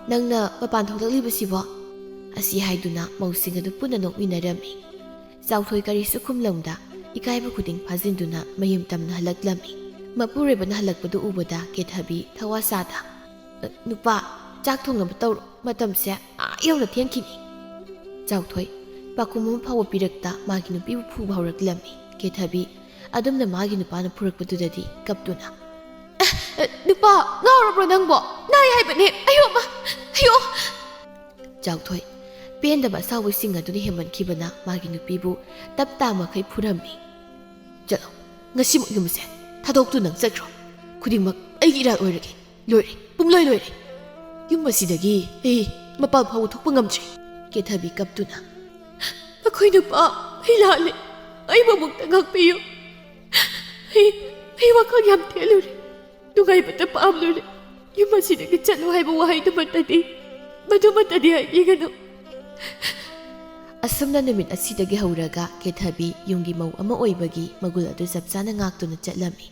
ꯅꯪꯅ ꯃꯄꯥꯟ ꯊꯣꯛꯂꯛꯂꯤꯕꯁꯤꯕꯣ?" ꯑꯁꯤ ꯍꯥꯏꯗꯨꯅ ꯃꯧꯁꯤꯡ ꯑꯗꯨ ꯄꯨꯟꯅ ꯅꯣꯛꯃꯤꯟꯅꯔꯝꯃꯤ꯫ ꯆꯥꯎꯊꯣꯏ ꯀꯔꯤꯁꯨ ꯈꯨꯝꯂꯝꯗ ꯏꯀꯥꯏꯕ ꯈꯨꯗꯤꯡ ꯐꯥꯖꯤꯟꯗꯨꯅ ꯃꯌꯨꯝ ꯇꯝꯅ ꯍꯜꯂꯛꯂꯝꯃꯤ꯫ ꯃꯄꯨꯔꯣꯏꯕꯅ ꯍꯜꯂꯛꯄꯗꯨ ꯎꯕꯗ ꯀꯦꯊꯕꯤ ꯊꯋꯥ ꯁꯥꯗ, "ꯑ, ꯅꯨꯄꯥ, ꯆꯥꯛ ꯊꯣꯡꯅꯕ ꯇꯧꯔꯣ, ꯃꯇꯝꯁꯦ ꯑꯥ ꯌꯧꯅ ꯊꯦꯡꯈꯤꯅꯤ꯫" ꯆꯥꯎꯊꯣꯏ ꯄꯥꯎꯈꯨꯝ ꯑꯃ ꯐꯥꯎꯕ ꯄꯤꯔꯛꯇ ꯃꯥꯒꯤ ꯅꯨꯄꯤꯕꯨ ꯐꯨꯕ ꯍꯧꯔꯛꯂꯝꯃꯤ꯫ ꯀꯦꯊꯕꯤ ꯑꯗꯨꯝꯅ ꯃꯥꯒꯤ ꯅꯨꯄꯥꯅ ꯐꯨꯔꯛꯄꯗꯨꯗꯗꯤ ꯀꯞꯇꯨꯅ, "ꯑ, ꯑ, ꯅꯨꯄꯥ, ꯉꯥꯎꯔꯕ꯭ꯔꯣ ꯅꯪꯕꯣ? ꯅꯥꯏ ꯍꯥꯏꯕꯅꯦ, ꯑꯌꯣ ꯑꯃ, ꯑꯌꯣ!" ꯆꯥꯎꯊꯣꯏ ꯄꯦꯟꯗꯕ ꯑꯁꯥꯎꯕꯁꯤꯡ ꯑꯗꯨꯅ ꯍꯦꯟꯃꯟꯈꯤꯕꯅ ꯃꯥꯒꯤ ꯅꯨꯄꯤꯕꯨ ꯇꯞ ꯇꯥ ꯃꯈꯩ ꯐꯨꯔꯝꯃꯤ꯫ "ꯆꯠꯂꯣ, ꯉꯁꯤꯃꯛ ꯌꯨꯝꯁꯦ ꯊꯥꯗꯣꯛꯇꯨꯅ ꯅꯪ ꯆꯠꯈ꯭ꯔꯣ꯫ ꯈꯨꯗꯤꯡꯃꯛ ꯑꯩꯒꯤ ꯏꯔꯥꯜ ꯑꯣꯏꯔꯒꯦ꯫ ꯂꯣꯏꯔꯦ, ꯄꯨꯝꯂꯣꯏ ꯂꯣꯏꯔꯦ꯫ ꯌꯨꯝ ꯑꯁꯤꯗꯒꯤ ꯑꯩ ꯃꯄꯥꯟ ꯐꯥꯎꯕ ꯊꯣꯛꯄ ꯉꯝꯗ꯭ꯔꯦ꯫" ꯀꯦꯊꯕꯤ ꯀꯞꯇꯨꯅ, "ꯑꯩꯈꯣꯏ ꯅꯨꯄꯥ, ꯑꯩ ꯂꯥꯜꯂꯦ꯫ ꯑꯩꯕꯨ ꯑꯃꯨꯛꯇ ꯉꯥꯛꯄꯤꯌꯨ꯫ ꯑꯩ, ꯑꯩ ꯋꯥꯈꯜ ꯌꯥꯝ ꯊꯦꯜꯂꯨꯔꯦ꯫ ꯅꯨꯡꯉꯥꯏꯕꯇ ꯄꯥꯝꯂꯨꯔꯦ꯫ ꯌꯨꯝ ꯑꯁꯤꯗꯒꯤ ꯆꯠꯂꯨ ꯍꯥꯏꯕ ꯋꯥꯍꯩꯗꯨꯃꯠꯇꯗꯤ, ꯃꯗꯨꯃꯠꯇꯗꯤ ꯍꯥꯏꯕꯤꯒꯅꯨ꯫" ꯑꯁꯨꯝꯅ ꯅꯨꯃꯤꯠ ꯑꯁꯤꯗꯒꯤ ꯍꯧꯔꯒ ꯀꯦꯊꯕꯤ ꯌꯨꯝꯒꯤ ꯃꯧ ꯑꯃ ꯑꯣꯏꯕꯒꯤ ꯃꯒꯨꯜ ꯑꯗꯨ ꯆꯞ ꯆꯥꯅ ꯉꯥꯛꯇꯨꯅ ꯆꯠꯂꯝꯃꯤ꯫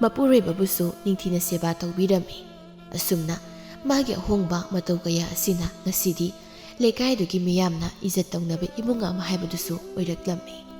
ꯃꯄꯨꯔꯣꯏꯕꯕꯨꯁꯨ ꯅꯤꯡꯊꯤꯅ ꯁꯦꯕꯥ ꯇꯧꯕꯤꯔꯝꯃꯤ꯫ ꯑꯁꯨꯝꯅ ꯃꯥꯒꯤ ꯑꯍꯣꯡꯕ ꯃꯇꯧ ꯀꯌꯥ ꯑꯁꯤꯅ ꯉꯁꯤꯗꯤ ꯂꯩꯀꯥꯏꯗꯨꯒꯤ ꯃꯤꯌꯥꯝꯅ ꯏꯖꯠ ꯇꯧꯅꯕ ꯏꯃꯨꯡ ꯑꯃ ꯍꯥꯏꯕꯗꯨꯁꯨ ꯑꯣꯏꯔꯛꯂꯝꯃꯤ꯫